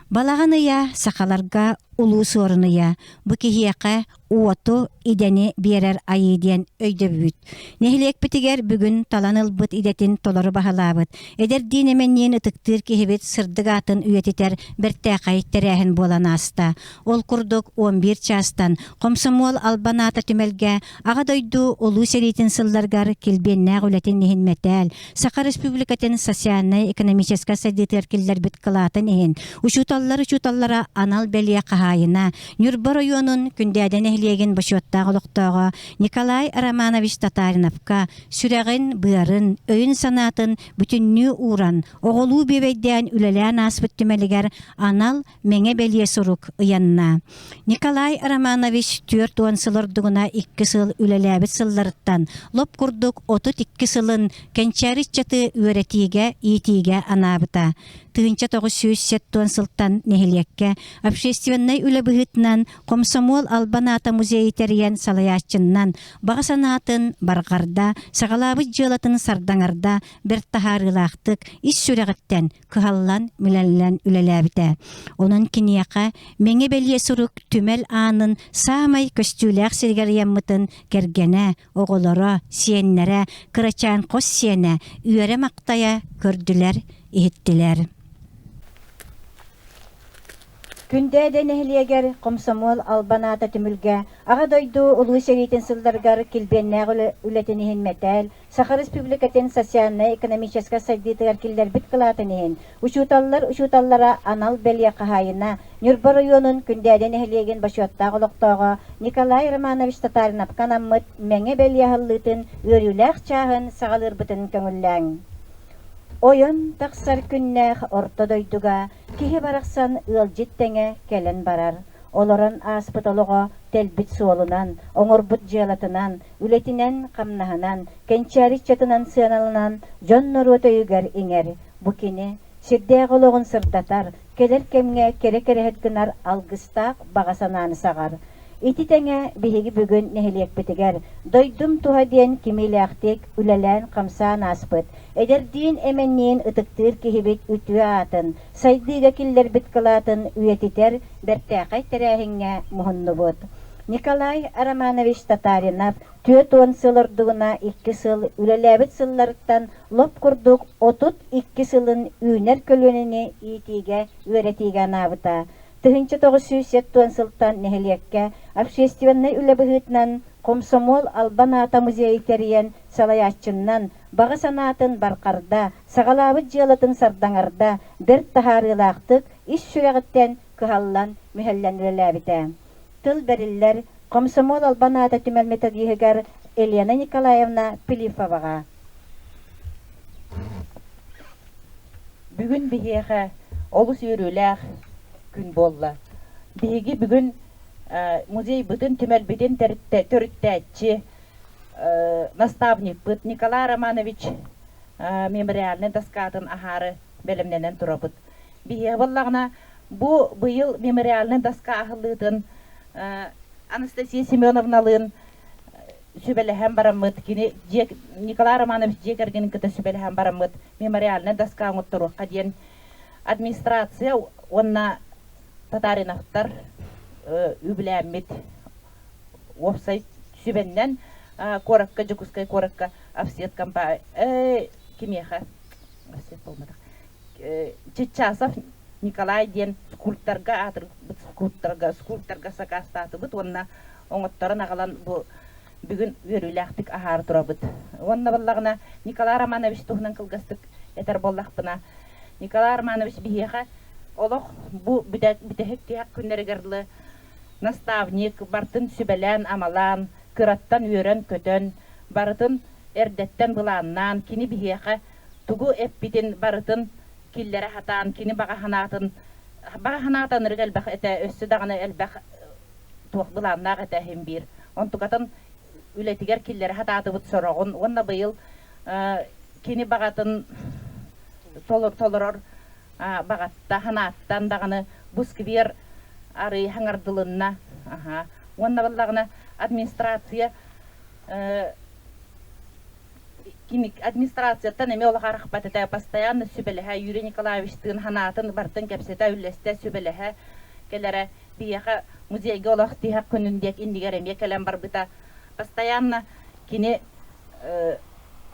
Балаҕан ыйа сахаларга улуу суорун ыйа. Бу киһиэхэ уоту, идэни биэрэр айыы диэн өйдөбүт. Нэһилиэкпитигэр бүгүн талан ылбыт идэтин толору баһылаабыт, эдэрдиин эмэнниин ытыктыыр киһибит сырдык аатын үйэтитэр бэртээхэй тэрээһин буолан ааста. Ол курдук 11 чаастан Хомсомуол албан аата түмэлгэ Аҕа дойду Улуу сэриитин сылларыгар килбиэннээх үлэтин иһин мэтээл, Саха Республикатын социальнай-экономическай сайдыытыгар киллэрбит кылаатын иһин учууталлар учууталлара анал бэлиэ хаһаайына, Ньурба оройуонун Күндээдэ нэһилиэгин бочуоттаах олохтооҕо Николай Романович Татариновка сүрэҕин, быарын, өйүн-санаатын бүтүннүү ууран, оҕолуу бүөбэйдээн үлэлээн ааспыт түмэлигэр анал Мэҥэ бэлиэ сурук ыйанна. Николай Романович 40 сыл ордугуна икки сыл үлэлээбит сылларыттан лоп курдук 32 сылын кэнчээри ыччаты үөрэтиигэ, иитиигэ анаабыта. 1970 сылтан нэһилиэккэ общественнай үлэ быһыытынан Комсомол албан аата аата музейы тэрийэн салайааччыннан баҕа санаатын барҕарда, саҕалаабыт дьыалатын сардаҥарда бэрт таһаарыылаахтык ис сүрэҕиттэн кыһаллан мүлэллэн үлэлээбитэ. Онон киниэхэ Мэҥэ бэлиэ сурук түмэл аанын саамай көстүүлээх сиригэр ыйаммытын кэргэнэ, оҕолоро, сиэннэрэ, кырачаан хос сиэнэ үөрэ-махтайа көрдүлэр, иһиттилэр. Күндээдэ нэһилиэгэр Комсомол албан аата түмүлгэ Аҕа дойду Улуу сэриитин сылларыгар килбиэннээх үлэтин иһин мэтээл, Саха Республикатын социальнай-экономическай сайдыытыгар киллэрбит кылаатын иһин учууталлар учууталлара анал бэлиэ хаһаайына, Ньурба оройуонун Күндээдэ нэһилиэгин бочуоттаах олохтооҕо Николай Романович Татариновка анаммыт Мэҥэ бэлиэ аһыллыытын үөрүүлээх чааһын саҕалыырбытын көҥүллээҥ. Ойон тахсар күннээх орто дойдуга киһи барахсан ыалдьыт тэҥэ кэлэн барар. Олорон ааспыт олоҕо тэлбит суолунан, оҥорбут дьыалатынан, үлэтинэн-хамнаһынан, кэнчээри ыччатынан сыаналанан дьон-норуот өйүгэр иҥэр. Бу кини сирдээҕи олоҕун сырдатар, кэлэр кэмҥэ кэрэ кэрэһит гынар алгыстаах баҕа санааны саҕар. Ити тэҥэ биһиги бүгүн нэһилиэкпитигэр дойдум туһа диэн кимиилээхтик үлэлээн-хамсаан ааспыт, эдэрдиин-эмэнниин ытыктыыр киһибит үтүө аатын, сайдыыга киллэрбит кылаатын үйэтитэр бэртээхэй тэрээһиҥҥэ муһуннубут. Николай Романович Татаринов 40 сыл ордугуна 2 сыл үлэлээбит сылларыттан лоп курдук 32 сылын үүнэр көлүөнэни иитиигэ, үөрэтиигэ анаабыта. 1970 сылтан нэһилиэккэ общественнай үлэ быһыытынан Комсомол албан аата музейы тэрийэн салайааччыннан, баҕа санаатын барҕарда, саҕалаабыт дьыалатын сардаҥарда, бэрт таһаарыылаахтык, ис сүрэҕиттэн кыһаллан, мүһэллэн үлэлээбитэ. Тыл бэриллэр Комсомол албан аата түмэл методиһыгар Елена Николаевна Пилифоваҕа. Бүгүн биһиэхэ олус үөрүүлээх күн буолла. Биһиги бүгүн музейбытын, түмэлбитин төрүттээччи наставникпыт Николай Романович мемориальнай доскатын аһаары бэлэмнэнэн турабыт. Биһиэхэ буоллаҕына бу быйыл мемориальнай доска аһыллыытын Анастасия Семеновналыын сүбэлэһэн бараммыт, кини дьиэ, Николай Романович дьиэ кэргэнин кытта сүбэлэһэн бараммыт мемориальнай доска оҥотторуохха диэн администрация уонна Татариновтар үбүлээммит уопсай сүбэннэн куоракка, Дьокуускай куоракка Офсет компания кимиэхэ Офсет буолбатах Чиччасов Николай диэн скульпторга аатырбыт скульпторга скульпторга сакаастаатыбыт уонна оҥотторон аҕалан бу бүгүн үөрүүлээхтик аһаары турабыт. Уонна буоллаҕына Николай Романович туһунан кылгастык этэр буоллахпына, Николай Романович биһиэхэ олох бу бүтэһик тиһэх күннэригэр дылы наставник бартын сүбэлээн-амалаан, кыраттан үөрэн-көтөн, барытын эрдэттэн былааннаан, кини биһиэхэ тугу эппитин барытын киллэрэ сатаан, кини баҕа санаатын баҕа санаата ынырык элбэх этэ, өссө даҕаны элбэх туох былааннаах этэ иһин биир. Онтукатын үлэтигэр киллэрэ сатаатыбыт сороҕун уонна быйыл кини баҕатын толорор баҕатта санааттан даҕаны бу сквер арый хаҥардылынна. Уонна баллаҕына администрация администрацияттан эмиэ олох арахпат этэ, постоянно сүбэлэһэ, Юрий Николаевичтыын санаатын барытын кэпсэтэ, үллэстэ, сүбэлэһэ кэлэрэ. Биһиэхэ музейга олох тиһэх күнүн диэки иннигэр эмиэ кэлэн барбыта. Постоянно кини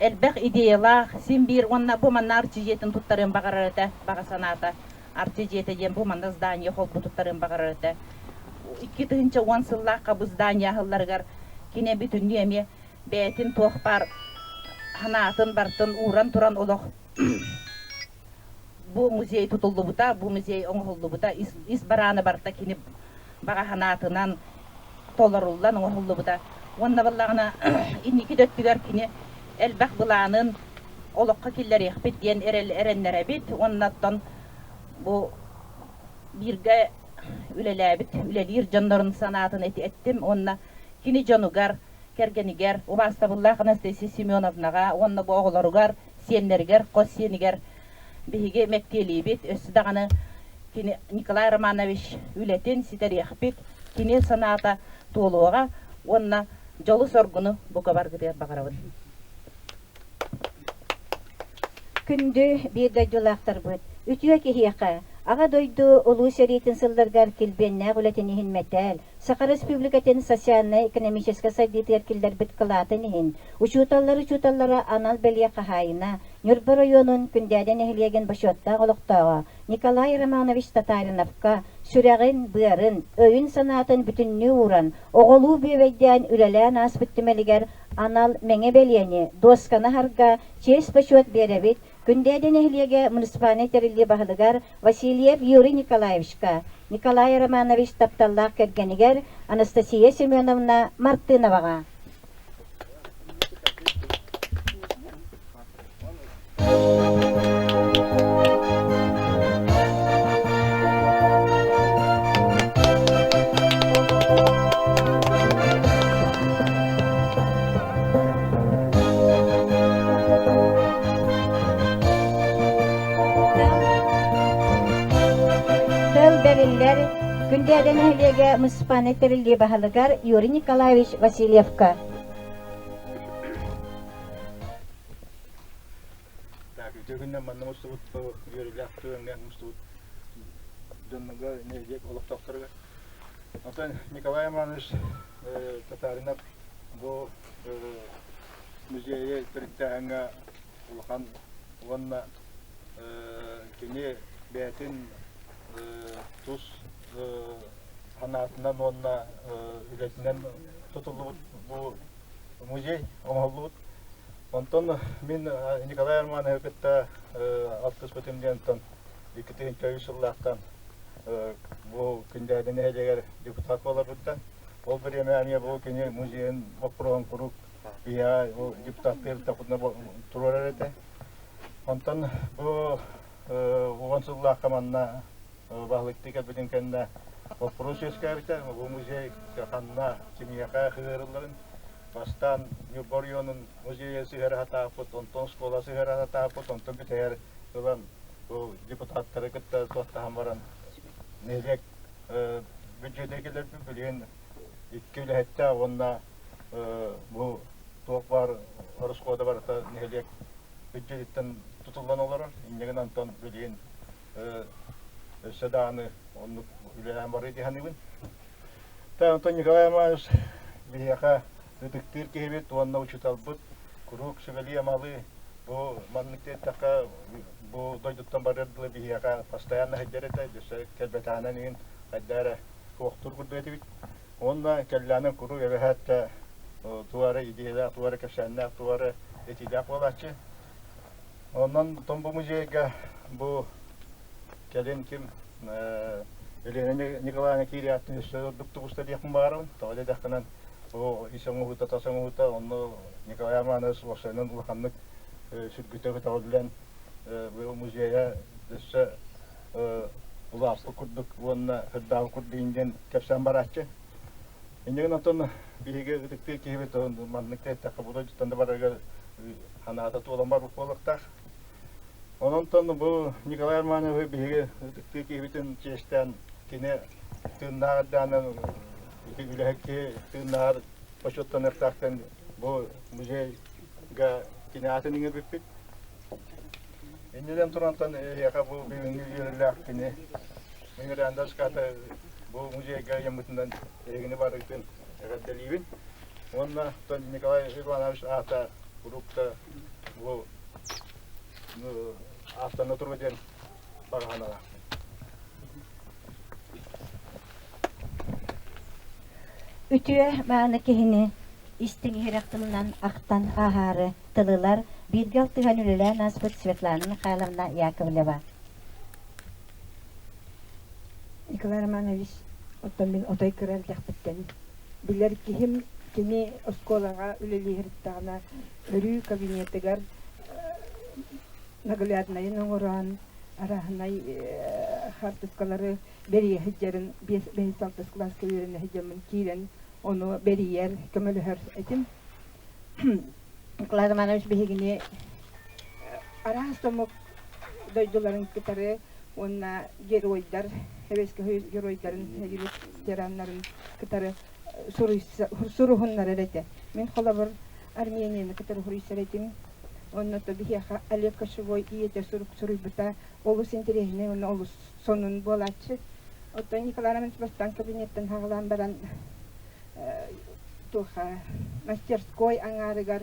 элбэх идеялаах, син биир уонна бу манна Арчы дьиэтин туттарыан баҕарар этэ, баҕа санаата. Арчы дьиэтэ диэн бу манна здание холбу туттарыан баҕарар этэ. 2010 сыллаахха бу здание аһылларыгар кини бүтүннүү эмиэ бэйэтин туох баар санаатын барытын ууран туран олох бу музей тутуллубута, бу музей оҥоһуллубута, ис бараана барыта кини баҕа санаатынан толоруллан оҥоһуллубута. Уонна буоллаҕына инники да өттүгэр кини элбэх былаанын олоххо киллэриэхпит диэн эрэл эрэннэрэбит уонна оттон бу бииргэ үлэлээбит, үлэлиир дьоннорун санаатын эттим уонна кини дьонугар кэргэнигэр, убаастабыллаах Анастасия Семеновнаҕа уонна бу оҕолоругар, сиэннэригэр, хос сиэнигэр биһиги мэктиэлиибит. Өссө даҕаны кини Николай Романович үлэтин ситэриэхпит. Кини санаата туолуоҕа уонна дьолу-соргуну бука баргытыар баҕарабын. Күндү биир дойдулаахтарбыт, үтүө киһиэхэ Аҕа дойду Улуу сэриитин сылларыгар килбиэннээх үлэтин иһин мэтээл, Саха Республикатын социальнай-экономическай сайдыытыгар киллэрбит кылаатын иһин, учууталлар учууталлара анал бэлиэ хаһаайына, Ньурба оройуонун Күндээдэ нэһилиэгин бочуоттаах олохтооҕо Николай Романович Татариновка сүрэҕин, быарын, өйүн-санаатын бүтүннүү ууран, оҕолуу бүөбэйдээн үлэлээн ааспыт түмэлигэр анал мэҥэ бэлиэни, дуосканы аһарга чиэс-бочуот биэрэбит Күндээдэ нэһилиэгэ муниципальнай тэриллии баһылыгар Васильев Юрий Николаевичка, Николай Романович тапталлаах кэргэнигэр Анастасия Семеновна Мартыноваҕа. Тыл бэриллэр Күндээдэ нэһилиэгэ муниципальнай тэриллии баһылыгар Юрий Николаевич Васильевка. Так, үтүө күннэн манна мустубут үөрүүлээх түгэҥҥэ мустубут дьоннорго, нэһилиэк олохтоохторугар. Онтон Николай Иванович Татаринов бу музейы төрүттээһиҥҥэ улахан уонна кини бэйэтин тус санаатынан уонна үлэтинэн тутуллубут бу музей оҥоһуллубут. Онтон мин Николай Романовиһы кытта алтыспытым диэн онтон 2003 сыллаахтан бу Күндээдэ нэһилиэгэр депутат буоларбыттан ол бириэмэ эмиэ бу кини музейын боппуруоһун куруук биһиэхэ бу депутаттыыр туруорар этэ. Онтон бу уон сыллаахха манна баһылыктыы кэлбитин кэннэ боппуруос үөскээбитэ. Бу музей ханна, кимиэхэ сыһыарылларын бастаан Ньурба оройуонун музейа сыһыара сатаабыт, онтон оскуола сыһыара сатаабыт, онтон бүтэһэр ылан бу депутаттары кытта туохтаһан баран нэһилиэк бүддьүөтэ кэлэрбит билигин икки үлэһиттээх уонна бу туох баар ороскуота барыта нэһилиэк бүддьүөтүттэн тутуллан олорор. Инньэ гынан онтон билигин өссө даҕаны оннук үлэлээн барыы дии саныыбын. Онтон Николай Иванович биһиэхэ ытыктыыр киһибит уонна учууталбыт куруук сүбэлии-амалыы бу маннык диэтэххэ бу дойдуттан барыар дылы биһиэхэ постоянно сылдьар этэ, өссө кэлбэтэҕинэн иһин хайда эрэ суохтуур курдук этибит. Уонна кэллээнэн куруук эбэһээт да туох эрэ идиэйэлээх, туох эрэ кэпсээннээх, туох эрэ этиилээх буолааччы. Онон Томбо музейга бу кэлин ким Елена Николаевна киириэхтин өссө ордук тубуста диэхпин баҕарабын. Тоҕо диэтэххинэ бу ис оҥоһуута, тас оҥоһуута онно Николай Романович уопсайынан улаханнык сүргүтэ көтөҕүллэн бу музейа өссө улааппыт курдук уонна сырдаабыт курдук диэн кэпсээн барааччы. Иннигин оттон биһиги ытыктыыр киһибит маннык эттэххэ бу дойдуттан да барарыгар санаата туолан барбыт буолуохтаах. Онон бу Николай Романовы биһиги ытыктыы киһибитин чиэстээн кини тыыннаах эрдэҕинэ ити үлэһит киһи тыыннааҕар бочуоттаныахтаахтан бу музейга кини аатын иҥэрбиппит. Иннинэн турантан эһиэхэ бу бүгүҥҥү үөрүүлээх кини Миҥирээндэ ската бу музейга ыйаммытынан эһигини барыгытын эҕэрдэлиибин. Уонна Николай Иванович аата куруук да бу ааттана туруо диэн баҕа санаалаахпын. Үтүө мааны киһини истиҥ иһирэх тылынан ахтан ааһаары тылылар бииргэ алтыһан үлэлээн ааспыт Светлана Михайловна Яковлева. Николай Романович, оттон мин отой кыра эрдэхпиттэн билэр киһим кини оскуолаҕа үлэлии сырыттаҕына өрүү кабинетыгар нагляднайын оҥорон арааһынай хаартыскалары бэрийэ сылдьарын бэһис алтыс кылааска үөрэнэ сылдьаммын киирэн ону бэрийэр көмөлөһөр этим Николай Романович биһигини араас омук дойдуларын кытары Уонна геройдар, Сэбиэскэй Союз геройдарын, ветераннарын кытары суруһуннарар этэ. Мин холобур Арменияны кытары суруйсар этим. Онно то биһиэхэ Олег Кошевой ийэтэ сурук суруйбута олус интэриэһинэй уонна олус сонун буолааччы. Оттон Николай Романович бастаан кабинеттан хаҕалаан баран туоха мастерской аҥаарыгар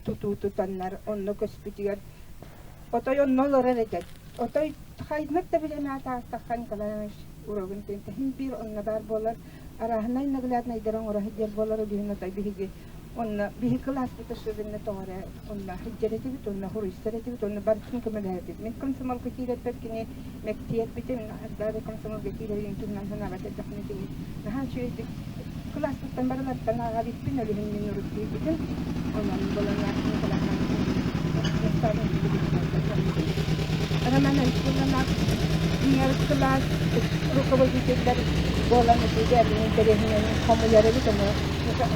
тутуу тутаннар онно көспүтүгэр отой онно олорор этэ. Отой хайдах да билэн аатаастахха Николай Иванович урогун тэнтэһин биир онно баар буолар арааһынай нагляднайдары оҥоро сылдьар буолар улиһин отой биһиги онно биһи кылааспыт особенно тоҕо эрэ онно сылдьар этибит онно хуруйсар этибит онно барытын көмөлөһөр этибит мин комсомолга киирэрбэр кини мэктиэрбитим даже комсомолга киирэрин туһунан санаабат эрдэхпинэ кини наһаа үчүгэйдик кылааспыттан барыларыттан ааҕар иппин өлүһүн мин урут киирбитим онон булан Роман Альфредовна иҥэр кылаас руководителлэр буолан итигэ интэриэһинэн хомуйар эбит ону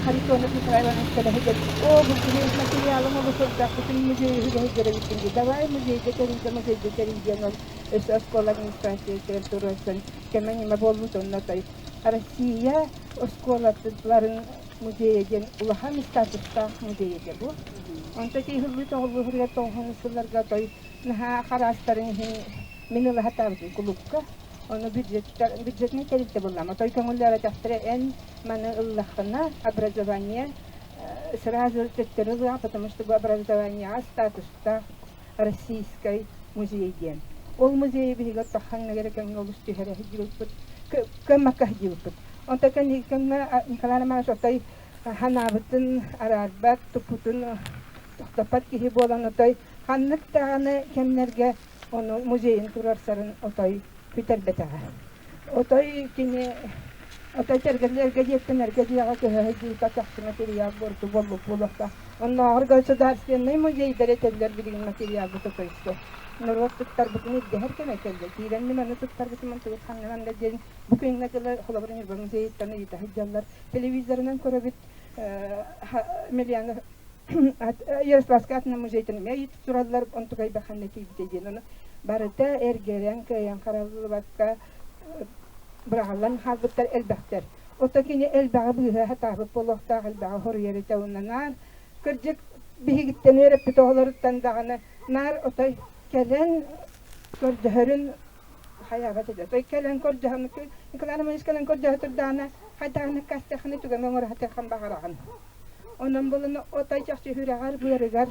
Харитонов Николай Иванович кэлэһигэр оо бу киһи материалым олус элбэх бүтүн музейы үһүгэһигэр эбиккин дии давай музейга тэрийдэ музейга тэрий диэн ол өссө оскуола администрациятыгар туруорсан кэмэ ньыма буолбут онно той Россия оскуолаларын музейа диэн улахан статустаах музей этэ бу. Онто тиһиллии тоҕуллуһуругар тоҕуһун сылларга той наһаа хараастарын иһин мин ыла сатаабытым кулуупка. Ону бюджетный тэрилтэ буллам. Отой көҥүллээбэтэхтэрэ эн маны ыллаххына образование сразу төттөрү ылыаҕа, потому что бу образованиеҕа статустаах российскай музей диэн. Ол музейы биһиги оттохханна эрэ кэмҥэ олус түһэрэ сылдьыбыппыт, кыаммакка сылдьыбыппыт. Онтон кэмҥэ Николай Романович отой ханаабытын араарбат, туппутун тохтоппот киһи буолан отой ханнык даҕаны кэмнэргэ ону музейын туруорсарын отой бүтэрбэтэҕэ. Отой кини отой тэргэлэргэ диэттэн эргэ дьиэҕэ көһө сылдьыбыта чахчы материал буорду буолбут буолуохтаах. Оннооҕор государственнай музейдар этэллэр билигин материалбыт отойсу. Норуот туттарбытын ирдэһэр кэмэ кэллэ. Киирэн мин аны туттарбытым онтубут ханна диэн бу күҥҥэ дылы холобур Ньурба музейыттан ыйыта сылдьаллар. Телевизорынан көрөбүт Мильянов Ярославскай атынан музейтан эмиэ ыйытып тураллар, онтукайба ханна тиийбитэ диэн. Ону барыта эргэрэн, кыайан хараллыбакка быраҕыллан хаалбыттар элбэхтэр. Оттон кини элбэҕи быыһа сатаабыт буолуохтаах, элбэҕи хоруйар этэ уонна наар кырдьык биһигиттэн үөрэппит оҕолоруттан даҕаны наар отой кэлэн көрдөһөрүн хайаабат этэ. Той кэлэн көрдөһөн, Николай Романович кэлэн көрдөһө турдаҕына, хайдаҕын ыккастыаххына түгэми оҥоро сатыаххын баҕараҕын. Онон булуну отой чахчы сүрэҕэр-быарыгар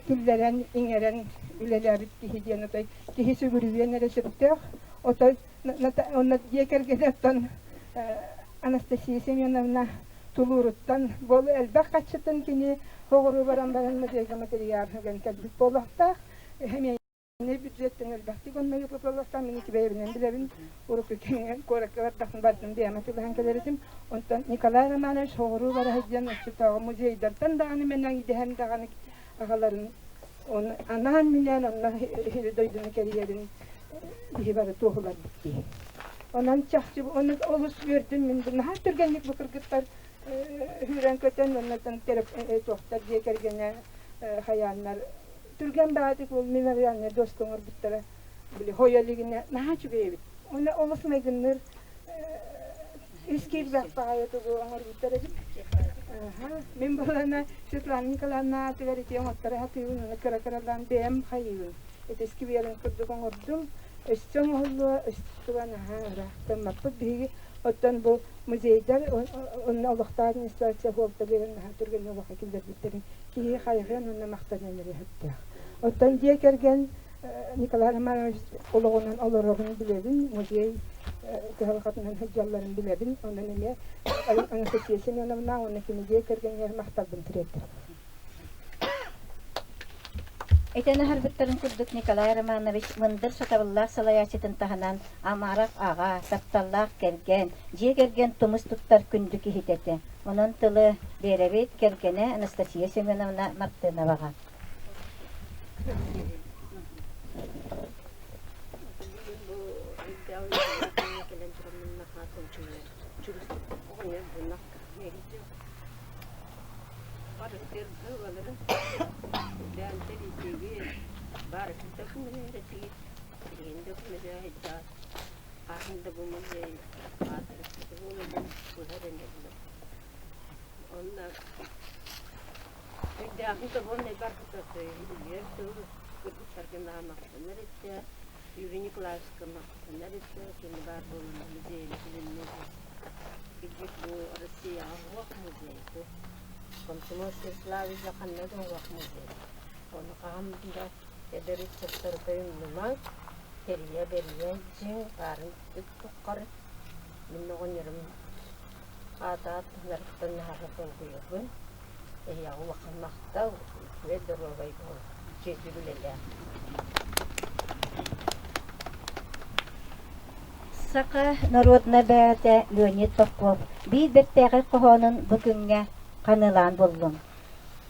киллэрэн, иҥэрэн үлэлээбит киһи диэн отой киһи сүгүрүйүөн эрэ сөптөөх. Отой онно дьиэ кэргэнэ оттон Анастасия Семеновна тулууруттан буолу элбэх хаччытын кини оҕуруу баран баран музейга материал үгэн кэлбит буолуохтаах. Эмиэ бюджеттэн элбэхтик онно ыытыллаллахтаах мин ити билэбин урукку кэмҥэ куоракка бардахпын бардым бэйэм атыылаһан кэлэр этим. Онтон Николай Романович соҕуруу бара сылдьан оччотооҕу музейдартан даҕаны мэнэн идэһэн даҕаны аҕаларын ону анаан-минээн онно сири дойдуну кэрийэрин биһи бары туоһуларбыт дии. Онон чахчы ону олус үөрдүм мин наһаа түргэнник бу кыргыттар сүүрэн-көтөн оннотон туохтар дьиэ кэргэнэ хайааннар түргэн баҕайытык ол мемориальнай доска оҥорбуттара били хойо илигинэ наһаа үчүгэй эбит. Уонна олус майгынныыр ис киирбэх баҕайы тугу оҥорбуттар эбит. Мин буолана Светлана Николаевна аатыгар ити оҥотторо сатыыбын уонна кыра-кыралаан бэйэм хайыыбын. Ити скверин курдук оҥордум. Өссө оҥоһуллуо, өссө наһаа ыраахтаммаппыт биһиги. Оттон бу музейдар онно олохтоох администрация суолта биэрэн наһаа түргэнник олоххо киллэрбиттэрин киһи хайҕыан уонна махтаныан эрэ сөптөөх. Оттон дьиэ кэргэн Николай Романович олоҕунан олорорун билэбин, музей кыһалҕатынан сылдьалларын билэбин. Онон эмиэ Анастасия Семеновна уонна кини дьиэ кэргэҥҥэ махталбын тириэрдэрим. Этэн аһарбыттарын курдук Николай Романович мындыр сатабыллаах салайааччытын таһынан амарах аҕа, тапталлаах кэргэн, дьиэ кэргэн тумус туттар күндү киһитэ этэ. Онон тылы биэрэбит кэргэнэ Анастасия Семеновна Мартыноваҕа. Билигин да көмөлөһө хаһан да бу музей аатырыппыта буолабын, быһа эрэнэллэр. Онно өйдөөхүн тобуоннай барбыта үөр сыл кыргыттарга наамахтанар этэ, Юрий Николаевичка махтанар этэ, кини баар буолан музейын билиннэ Кырдьык бу Россияҕа уһуох музей бу. Комсомол Сеславич ханна да уһуох музей. Ону хаһан да эдэр ыччаттарга умнумаҥ, тэрийэ бэрийэ дьиҥ баарын туххары мин оҕонньорум аата ааттанарыттан наһаа долгуйабын. Эһиэхэ улахан махтал, үчүгэй доруобай буол, үчүгэйдик үлэлээ. Саха народнай бэйэтэ Леонид Попов биир бэртээхэй хоһоонун бу күҥҥэ ханыылаан буллум.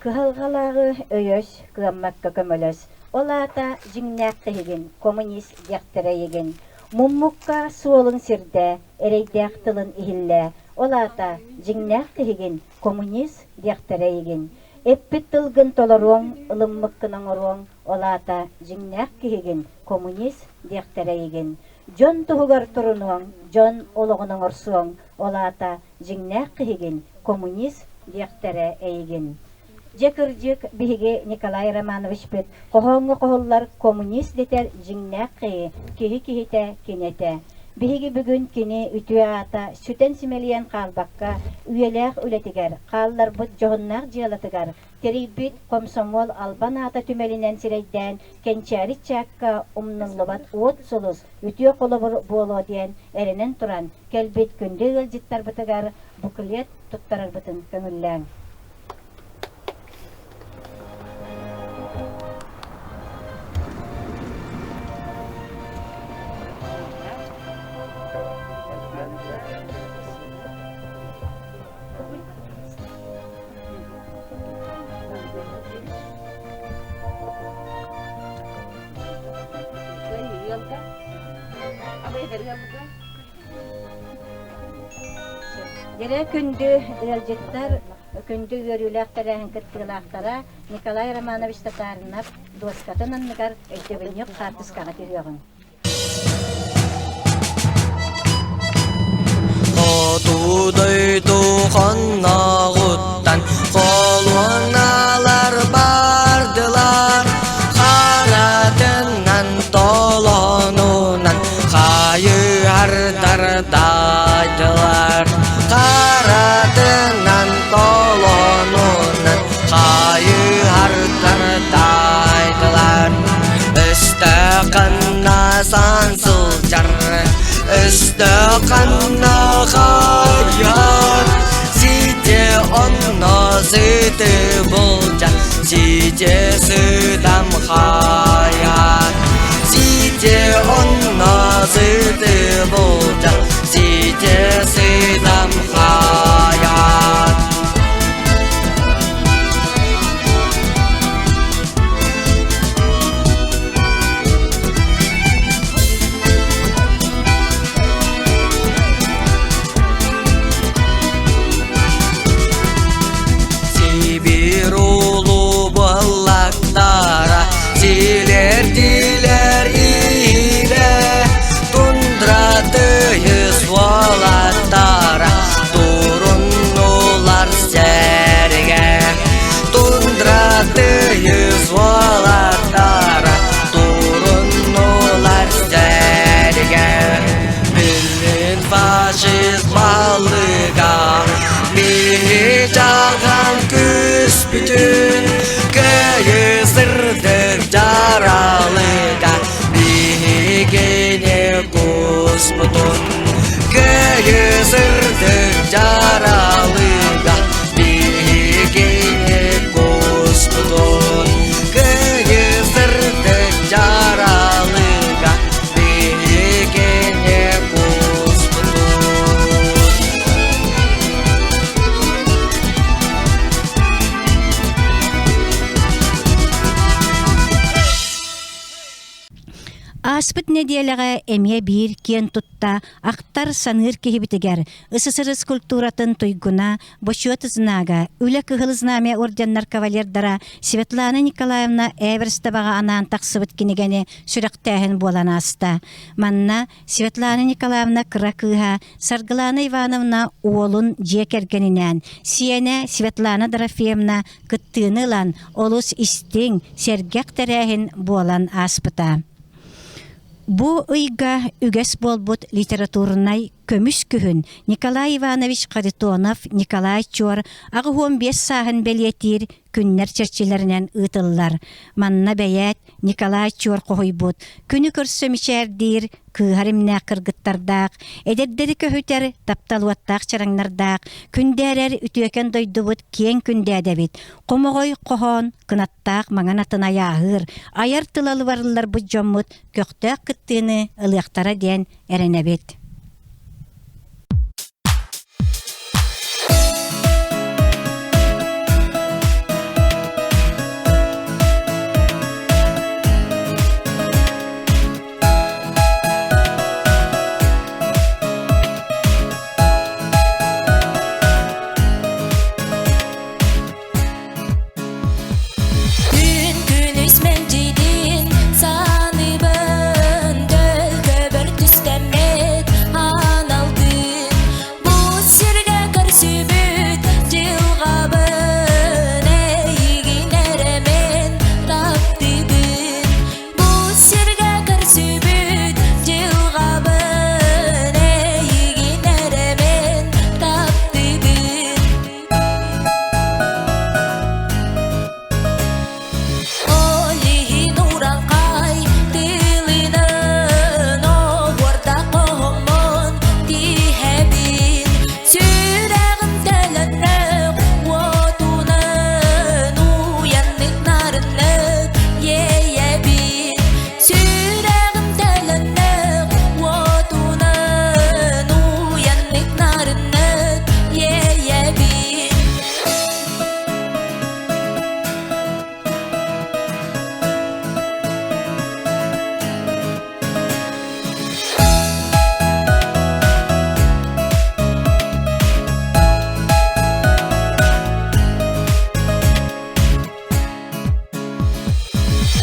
Кыһалҕалааҕы өйөс, кыаммакка көмөлөс, ол аата дьиҥнээх киһигин, коммунист диэхтэрэ эйигин. Муммукка суолун сирдээ, эрэйдээх тылын иһиллээ, ол аата дьиҥнээх киһигин, коммунист диэхтэрэ эйигин. Эппит тылгын толоруоҥ, ылыммыккын оҥоруоҥ, ол аата дьиҥнээх киһигин, коммунист диэхтэрэ эйигин. Дьон туһугар турунуоҥ, дьон олоҕун оҥорсуоҥ, ол аата дьиҥнээх киһигин, коммунист диэхтэрэ эйигин. Дьэ кырдьык, биһиги Николай Романовичпыт хоһооҥҥо хоһуллар коммунист дэтэр дьиҥнээх киһи, киһи киһитэ кини этэ. Биһиги бүгүн кини үтүө аата сүтэн симэлийэн хаалбакка, үйэлээх үлэтигэр, хаалларбыт дьоһуннаах дьыалатыгар тэрийбит комсомол албан аата түмэлинэн сирэйдээн кэнчээри чаакка умнуллубат уот сулус үтүө холобур буолуо диэн эрэнэн туран кэлбит күндү ыалдьыттарбытыгар буклет туттарарбытын көҥүллээҥ. Дьэрэ күндү ыалдьыттар, күндү үөрүүлээх тэрээһин кыттыылаахтара Николай Романович Татаринов дуоскатын анныгар өйдөбүнньүк хаартыскаҕа түһүөҕүҥ. Хоту дойду хонноҕуттан холуоналар бардылар, харатынан толонунан хайыһардар дайдылар. Харатынан толонунан хайыһардар дайдылар. Өстөөхханна сан сылдьар, өстөөхханна хайар, сите онно сыты булдьа, сите сытам хайар. Сите онно сыты булдьа, сите сытам хайар. Сибир улуу баллактара силэрдилэр иилэ тундра тыйыс уолаттара туруннулар сэргэ Тундра тыйыс уолаттара туруннулар сэргэ Билин фашист балыга биһи чаҕан күүспүтүн Кыайы сырдык дьаралыга биһигини куспутун Кыайы сырдык дьаралыга биһигини куспутун Кыайы сырдык дьаралыга биһигини куспутун Ааспыт нэдиэлэҕэ эмиэ биир киэн тутта ахтар саныыр киһибитигэр СССР культуратын туйгуна, Бочуот знага, Үлэ Кыһыл Знамя орденнар кавалердара Светлана Николаевна Эверстоваҕа анаан тахсыбыт кинигэни сүрэхтээһин буолан ааста. Манна Светлана Николаевна кыра кыыһа Саргылана Ивановна уолун дьиэ кэргэнинээн, сиэнэ Светлана Дорофеевна кыттыыны ылан олус истиҥ, сэргэх тэрээһин буолан ааспыта. Бу ыйга үгэс буолбут литературнай көмүс күһүн Николай Иванович Харитонов Николай Чуор 85 сааһын бэлиэтиир күннэр чэрчилэринэн ыытыллар. Манна бэйээт Николай Чуор хоһуйбут күнү көрсө мичээрдиир кыыһар имнээх кыргыттардаах, эдэрдэри көһүтэр таптал уоттаах чараҥнардаах, күндээрэр үтүөкэн дойдубут киэҥ күндээдэбит, хомоҕой хоһоон кынаттаах маҥан атын айааһыыр, айар тыл алыбарылларбыт дьоммут көхтөөх кыттыыны ылыахтара диэн эрэнэбит. Күн күнүс мэлдьитин саныыбын Дөлгөбөр түстэммит аналгын Бу сиргэ көрсүбүт дьылҕабын Эйигин эрэ мин таптыыбын Бу сиргэ көрсүбүт дьылҕабын Эйигин эрэ мин таптыыбын Ол иһин уралхай тылынан оһуорда хоһоммун тиһэбин Сүрэҕим төлөннөх уотунан уйаннык нарыннык иэйэбин Сүрэҕим төлөннөх уотунан уйаннык нарыннык иэйэбин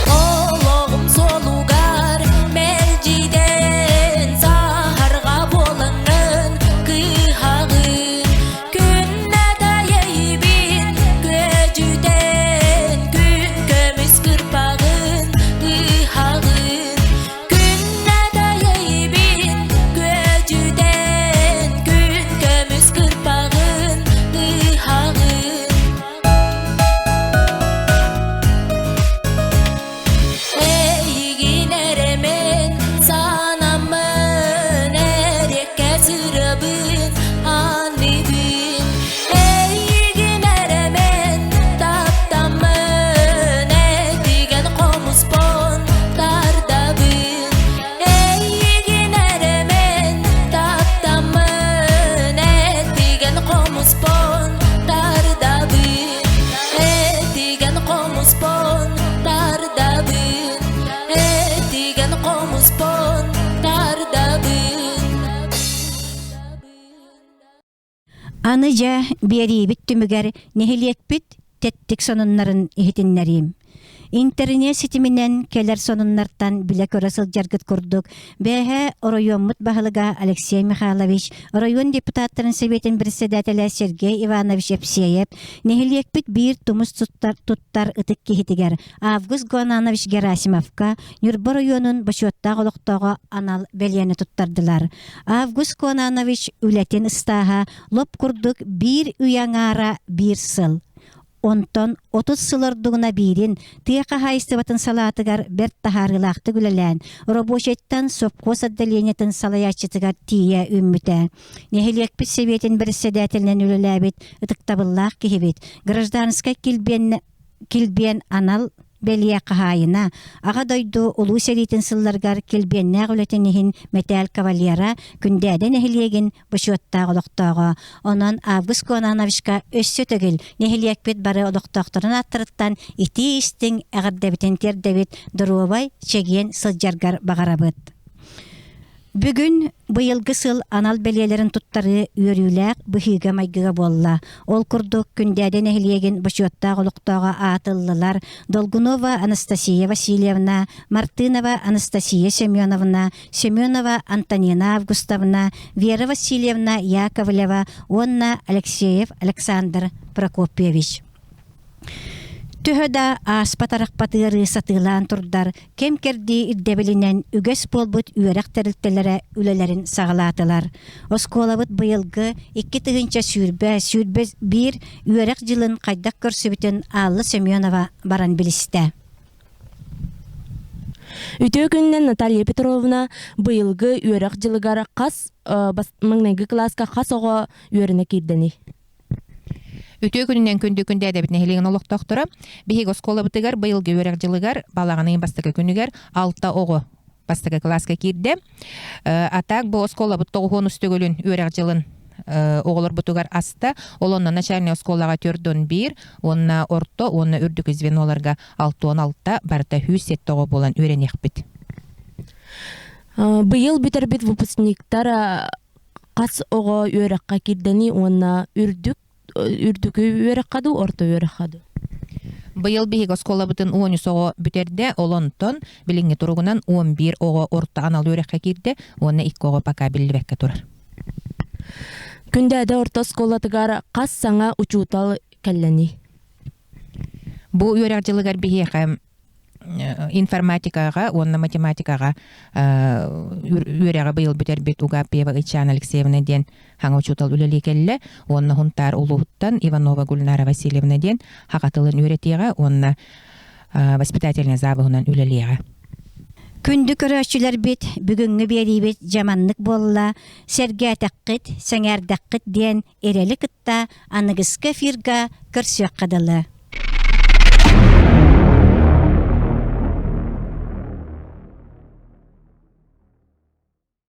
Олоҕум суолугар мэлдьитэн саһарҕа буолаҥҥын кыһаҕын Күннэтэ эйибин күөдьүтэн күн көмүс кырпаҕын ыһаҕын Күннэтэ эйибин күөдьүтэн күн көмүс кырпаҕын ыһаҕын Эйигин эрэ мин санаммын эриэккэ сырабын аныыбын Эйигин эрэ мин таптаммын этигэн хомуспун тардабын Эйигин эрэ мин таптаммын этигэн хомуспун тардабын Этигэн хомуспун тардабын Этигэн хомуспун тардабын Аны дьэ биэриибит түмүгэр нэһилиэкпит тэттик сонуннарын иһитиннэриим. Интэриниэт ситиминэн кэлэр сонуннартан билэ-көрө сылдьаргыт курдук, бээһэ оройуоммут баһылыга Алексей Михайлович, оройуон депутаттарын сэбиэтин председателэ Сергей Иванович Епсеев, нэһилиэкпит биир тумус туттар, туттар ытык киһитигэр Август Гонанович Герасимовка Ньурба оройуонун бочуоттаах олохтооҕо анал бэлиэни туттардылар. Август Конанович үлэтин ыстааһа лоп курдук биир үйэ аҥаара биир сыл. Онтон 30 сыл ордугуна биирин тыа хаһаайыстыбатын салаатыгар бэрт таһаарыылаахтык үлэлээн, рабочайтан сопхуос отделениетын салайааччытыгар тиийэ үүммүтэ. Нэһилиэкпит сэбиэтин бэрэссэдээтэлинэн үлэлээбит ытыктабыллаах киһибит, гражданскай килбиэн, килбиэн анал. бэлиэ хаһаайына, Аҕа дойду Улуу сэриитин сылларыгар килбиэннээх үлэтин иһин мэтээл кавалера, Күндээдэ нэһилиэгин бочуоттаах олохтооҕо. Онон Август Кононовичка өссө төгүл нэһилиэкпит бары олохтоохторун ааттарыттан итии-истиҥ эҕэрдэбитин тиэрдэбит, доруобай, чэгиэн сылдьаргар баҕарабыт. Бүгүн быйылгы сыл анал бэлиэлэрин туттарыы үөрүүлээх быһыыга-майгыга буолла. Ол курдук, Күндээдэ нэһилиэгин бочуоттаах олохтооҕо аатыллылар Долгунова Анастасия Васильевна, Мартынова Анастасия Семеновна, Семенова Антонина Августовна, Вера Васильевна Яковлева уонна Алексеев Александр Прокопьевич. Төһө да ааспат арахпат ыарыы сатыылаан турдар, кэм-кэрдии ирдэбилинэн үгэс буолбут үөрэх тэрилтэлэрэ үлэлэрин саҕалаатылар. Оскуолабыт быйылгы 2020-21 үөрэх дьылын хайдах көрсүбүтүн Алла Семенова баран билистэ. Үтүө күнүнэн Наталья Петровна быйылгы үөрэх дьылыгар хас маҥнайгы кылааска хас оҕо үөрэнэ киирдэний? Үтүө күнүнэн күндү күндээдэбит нэһилиэгин олохтоохторо. Биһиги оскуолабытыгар быйылгы үөрэх дьылыгар балаҕан ыйын бастакы күнүгэр алта оҕо бастакы кылааска киирдэ. А так бу оскуолабыт тоҕуһуон устүгүлүн үөрэх дьылын оҕолорбутугар аста. Ол онно начальнай оскуолаҕа төрдөн биир, уонна орто уонна үрдүкү звеноларга 66 барыта 107 оҕо буолан үөрэниэхпит. Быйыл бүтэрбит выпускниктар хас оҕо үөрэххэ киирдэний уонна үрдүк үрдүкү үөрэххэ дуу, орто үөрэххэ дуу? Быйыл биһиги оскуолабытын 13 оҕо бүтэрдэ, ол онтон билиҥҥи туругунан 11 оҕо орто анал үөрэххэ киирдэ уонна 2 оҕо пока биллибэккэ турар. Күндээдэ орто оскуолатыгар хас саҥа учуутал кэллэний? Бу үөрэх дьылыгар биһиэхэ информатикаҕа уонна математикаҕа үөрэҕи быйыл бүтэрбит Угапьева Ычаана Алексеевна диэн хаҥа учуутал үлэлии кэллэ уонна Хунтаар улууһуттан Иванова Гульнара Васильевна диэн хаха тылын үөрэтиэҕэ уонна воспитательнай завуһунан үлэлиэҕэ. Күндү көрөөччүлэрбит, бүгүҥҥү биэриибит дьаманнык буолла, сэргээтэххит, сэҥээрдэххит диэн эрэли кытта аныгыскы эфирга көрсүөххэ дылы.